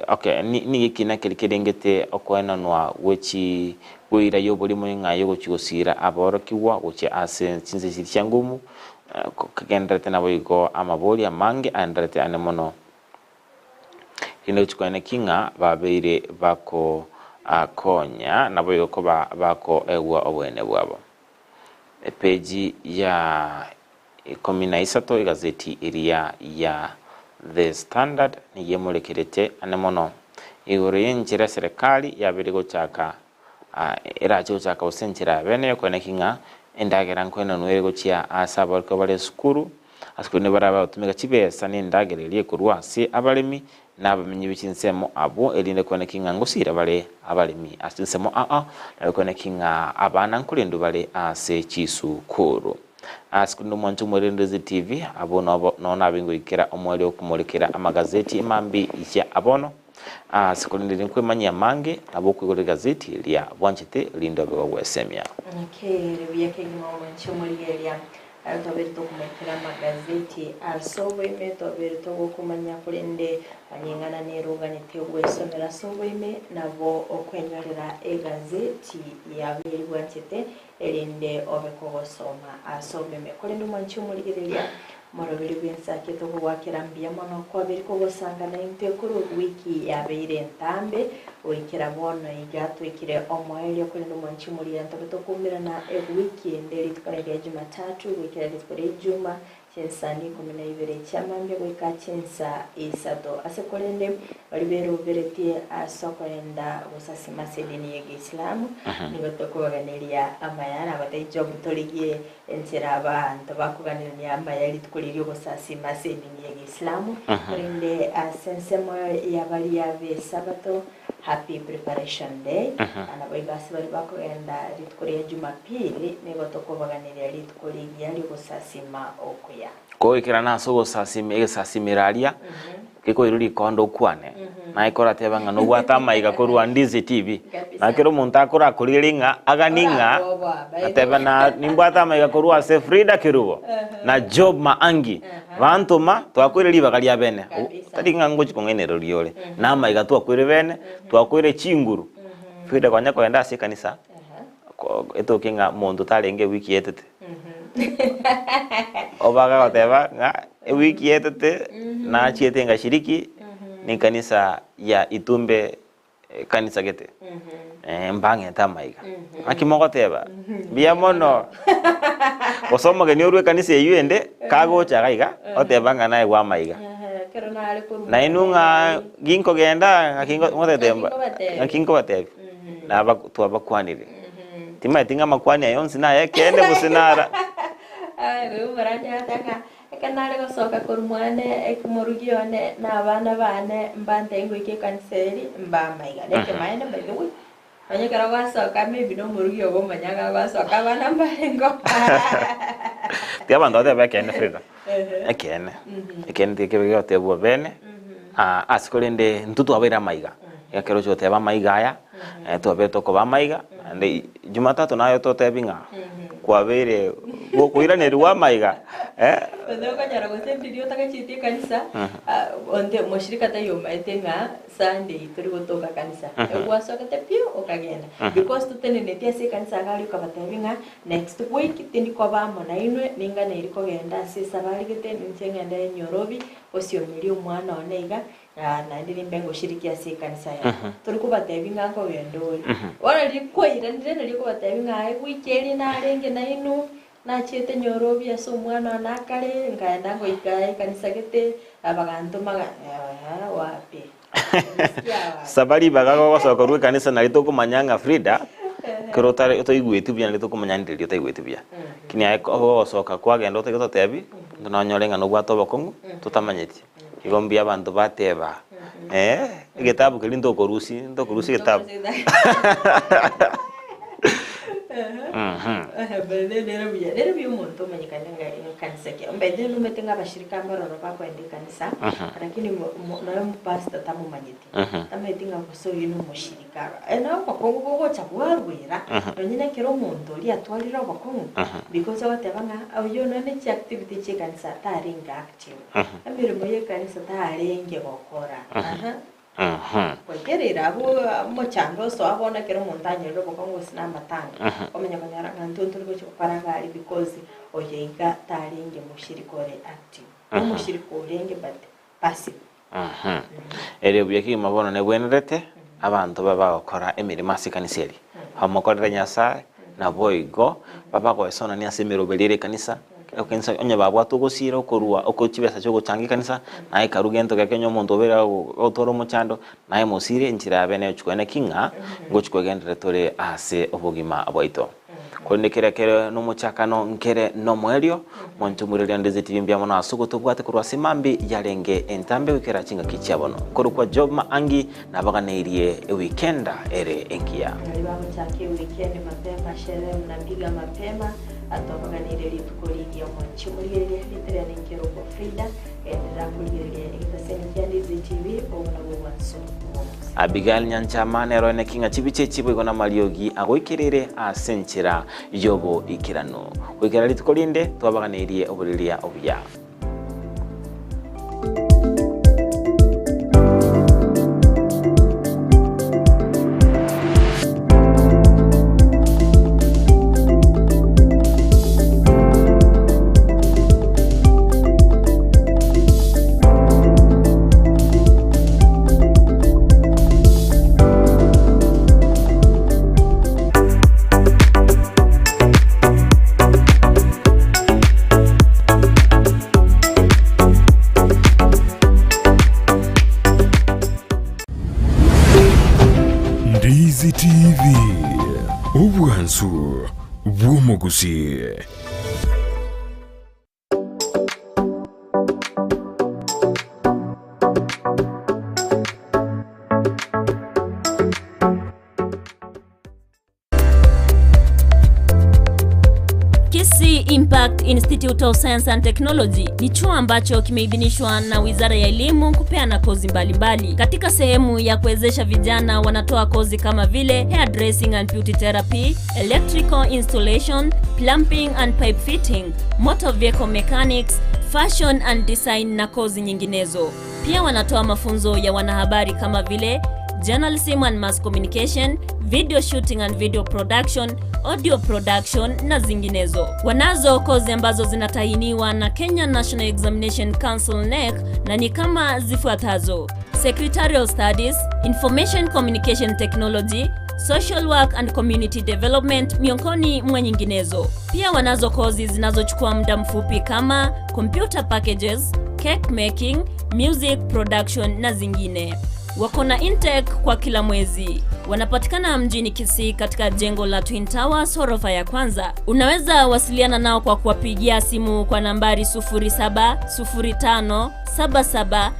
okay nigo ekina keria kerengete okoenanwa gwe chi gweira y'oborimo ng'a yogochia gosiira aborokigwa gochia ase chinse chiria chia ngumu, kegendererete naboigo amabori amange aendererete ane mono. Rinde gochia koene ki ng'a babeire bako konya naboigo koba bakoegwa oboene bwabo. Epeji ya Ikomi na isato egazeti eria ya The Standard nigo emorekerete ane mono igoro y'enchera eserekari yabeire gochaka erache gochaka gose enchera ya bene yokoeneki ng'a endagera nkoenanwa ere gochia ase aborokigwa bare esukuru ase korende barabe bagotumeka chibesa na endagera eria ekorwa ase abaremi na abamenyi be chinsemo abwo erinde koeneki ng'a ngosira bare abaremi ase chinsemo ao naende koeneki ng'a abana nkorendwa bare ase chisukuru. Ase korende omwanche omorenderezi TV, abwo nobo nonya nabe ngoikera omoerio okomorekera amagazeti emambia ya abono. Ase korende riria nkwemanyia amange, nabo okoigora egazeti eria bwanchete rinde obe gogwesemia. Naki ribuya kegima omwanche omorigereria Aye twabeire tokomoikera amagazeti ase oboime, twabeire togokomanya, korende onye ing'ana neroganeti ogwesomera ase oboime, nabo okwenyorera egazeti yago eria bwanchete, erinde obe kogosoma ase oboime. Korende omwanchi omorigereria, omoroberi bw'ensaki togogoakera mbuya mono kwabeire kogosanga naintwe korwa ewiki yabeire entambe goikera bono iga twaikire omoerio. Korende omwanchi omorigereria ntobe tokoumerana ewiki ende rituko ria Jumatatu goikera rituko ria Ijuma Chinsa nikomi na ibere chi'amambia goika chinsa isato. Ase korende, baria beroberetie ase okoenda gosasima ase edini y'Egeisilamu, nigo tokobaganeria amaya, nabatebie Job torigie enchera abanto bakoganerania amaya rituko riria ri'ogosasima ase edini y'Egeisilamu, korende ase ensemo ya baria b'Esabato, Happy Preparation Day, naboigo ase baria bakogenda rituko ria Jumapili, nigo tokobaganeria rituko rigiya ri'ogosasima okuya. Kogoikerana ase ogosasima egesasimero aria, gekoirwa rikondo okwane, naye koratebe ng'a nobwate amaiga korwa Ndizi TV, na kera omonto akorakorigereria ng'a agani ng'a atebe na nimbwate amaiga korwa ase Frida Kerubo na Job Maangi, bantoma twakoire ribaga ria bene, tari ng'a ngochi kong'ainereria ore, na amaiga twakoire bene, twakoire chinguru. Frida konya kogenda ase ekanisa, ko etoke ng'a monto tarenge ewiki yaetete. Obaga goteba ng'a ewiki yaetete nachiete ngashiriki na ekanisa ya Itumbe ekanisa gete, mbang'ete amaiga. Naki mogoteba? Mbuya mono. Gose omogeni orwe ekanisa eywo ende, kagocha iga iga, oteba ng'a naegwe amaiga. Ekero nare korwa Nainwe ng'a ginkogenda ng'aki ngo- ngotete mba- Ng'aki nkobatebia. ng'aki nkobatebia. Naba twabakwanire. Timanyeti ng'a amakwani aya onsi naye ekeene gose nara. Aye boigo omorani agateba ng'a ekero nare gosoka korwa mwane morugi one na abana bane mbantebie ngoika ekanisa eri mbe amaiga. Na ekemaene by the way, Onye ekero gwasoka maybe na omorugi ogo omanya iga gwasoka abana mbarengeo. Tiga abanto batebe ekeene Frida, ekeene, ekeene tiga kebe gegotebwa bene, ase korende intwe twabeire amaiga, ekero ochi goteba amaiga aya, twabeire tokoba amaiga, naende jumatatu naye totebi ng'a kwabeire gokoiranerigwa amaiga. Gose okonyora gose ndiria otagachieti ekanisa, onde moshirika taiyo omaete ng'a Sunday tori gotoka kanisa, egwasokete pi okagenda because toteneneti ase ekanisa iga aria okabatebia ng'a next week tindi koba amo nainwe ninganeiri kogenda ase esabari gete ninche ng'ende Nyorobi gosiomeria omwana one iga naende nimbe ngoshiriki ase ekanisa yao. Tori kobatebia ng'a nkogenda ore. Bono riria kwairanire nario okobatebia ng'a aye wiki eria narenge nainwe Nachiete Nyorobi ase omwana one akare, nkaenda ngoika ekanisa gete, bagantoma ga eeh wapi. Nasikia wapi. Saba ribaga gogosoka korwa ekanisa nari tokomanya ng'a Frida, ekero otare otaigweti buya nari tokomanya ndiri otaigweti buya. Lakini aye ogosoka kwagenda otari gototebi, intwe nonyore ng'a nobwate obokong'u totamanyeti. Igo mbuya abanto bateba, egetabu keria ntokorusia, ntokorusia egetabu. By the way, nere buya, nere buya omonto omanyekane ng'a ekanisa ki. By the way nomanyete ng'a abashirika mbaroro bakoenda ekanisa, lakini mo- mo- nonya omopastor tamomanyeti. Tamanyeti ng'a gose oyio na omoshirika. Na obokong'u bogocha bwarwera, nonye na ekero omonto oria atwarire obokong'u, because ogoteba ng'a oyio nonya ne chiactivity chia ekanisa tarenge active. Emeremo y'ekanisa tarenge gokora. Aha. Goikereire abwo omochando osoa bono ekero omonto anyorire obokong'u gose na amatanga, omanye konyora ng'a intwe ntori gochia gokora iga aria because oyo iga tarenge moshirika ore active. Nomoshirika orenge but passive. Erio buya kegima bono nebwenerete abanto babe bagokora emeremo ase ekanisa eria, bamokorere Nyasae, naboigo babagoesonania ase emeroberio ere ekanisa, ekanisa onye babwate ogosira okorua oko chibesa chia ogochanga ekanisa, naye ekarwa gento geke onye omonto obeire agotwara omochando, naye mosire enchera yabe neyochia koenda ki ng'a ngochia kwegenderera tore ase obogima bwaito. Korende kera kere nomochakano nkere nomoerio, mwanche omoiroria ndeze tiri mbuya mono ase ogotobwate korwa ase mambi yarenge entambe goikera chingaki chia bono. Nkorokwa Job Maangi nabaganeirie ewikenda ere engiya. Baria bagochaka ewikendi mapema, sherehe mnapiga mapema, Atobaganeirie rituko rigiya mwanche omorigereria ritere nenkerokwa Frida, genderera korigereria egetaseni kia Ndizi TV, obo nabwo obwansu bw'omogusii. Abigail Nyanchama nere oeneki ng'a chibicha echi boigo namariogi agoikereire ase enchera y'oboikeranu. Goikera rituko rinde twabaganeirie oboriria obuya. Ndizi TV, obwansu bw'omogusii. Kisii Impact Institute of Science and Technology ni chuo ambacho kimeidhinishwa na Wizara ya Elimu kupeana kozi mbalimbali mbali. Katika sehemu ya kuwezesha vijana wanatoa kozi kama vile hairdressing and beauty therapy, electrical installation, plumbing and pipe fitting, motor vehicle mechanics, fashion and design na kozi nyinginezo. Pia wanatoa mafunzo ya wanahabari kama vile Journalism and Mass Communication, Video Shooting and Video Production, Audio Production na zinginezo. Wanazo kozi ambazo zinatahiniwa na Kenya National Examination Council KNEC na ni kama zifuatazo: Secretarial Studies, Information Communication Technology, Social Work and Community Development miongoni mwa nyinginezo. Pia wanazo kozi zinazochukua muda mfupi kama computer packages, cake making, music production na zingine. Wako na intake kwa kila mwezi. Wanapatikana mjini Kisii katika jengo la Twin Towers ghorofa ya kwanza. Unaweza wasiliana nao kwa kuwapigia simu kwa nambari 07057731.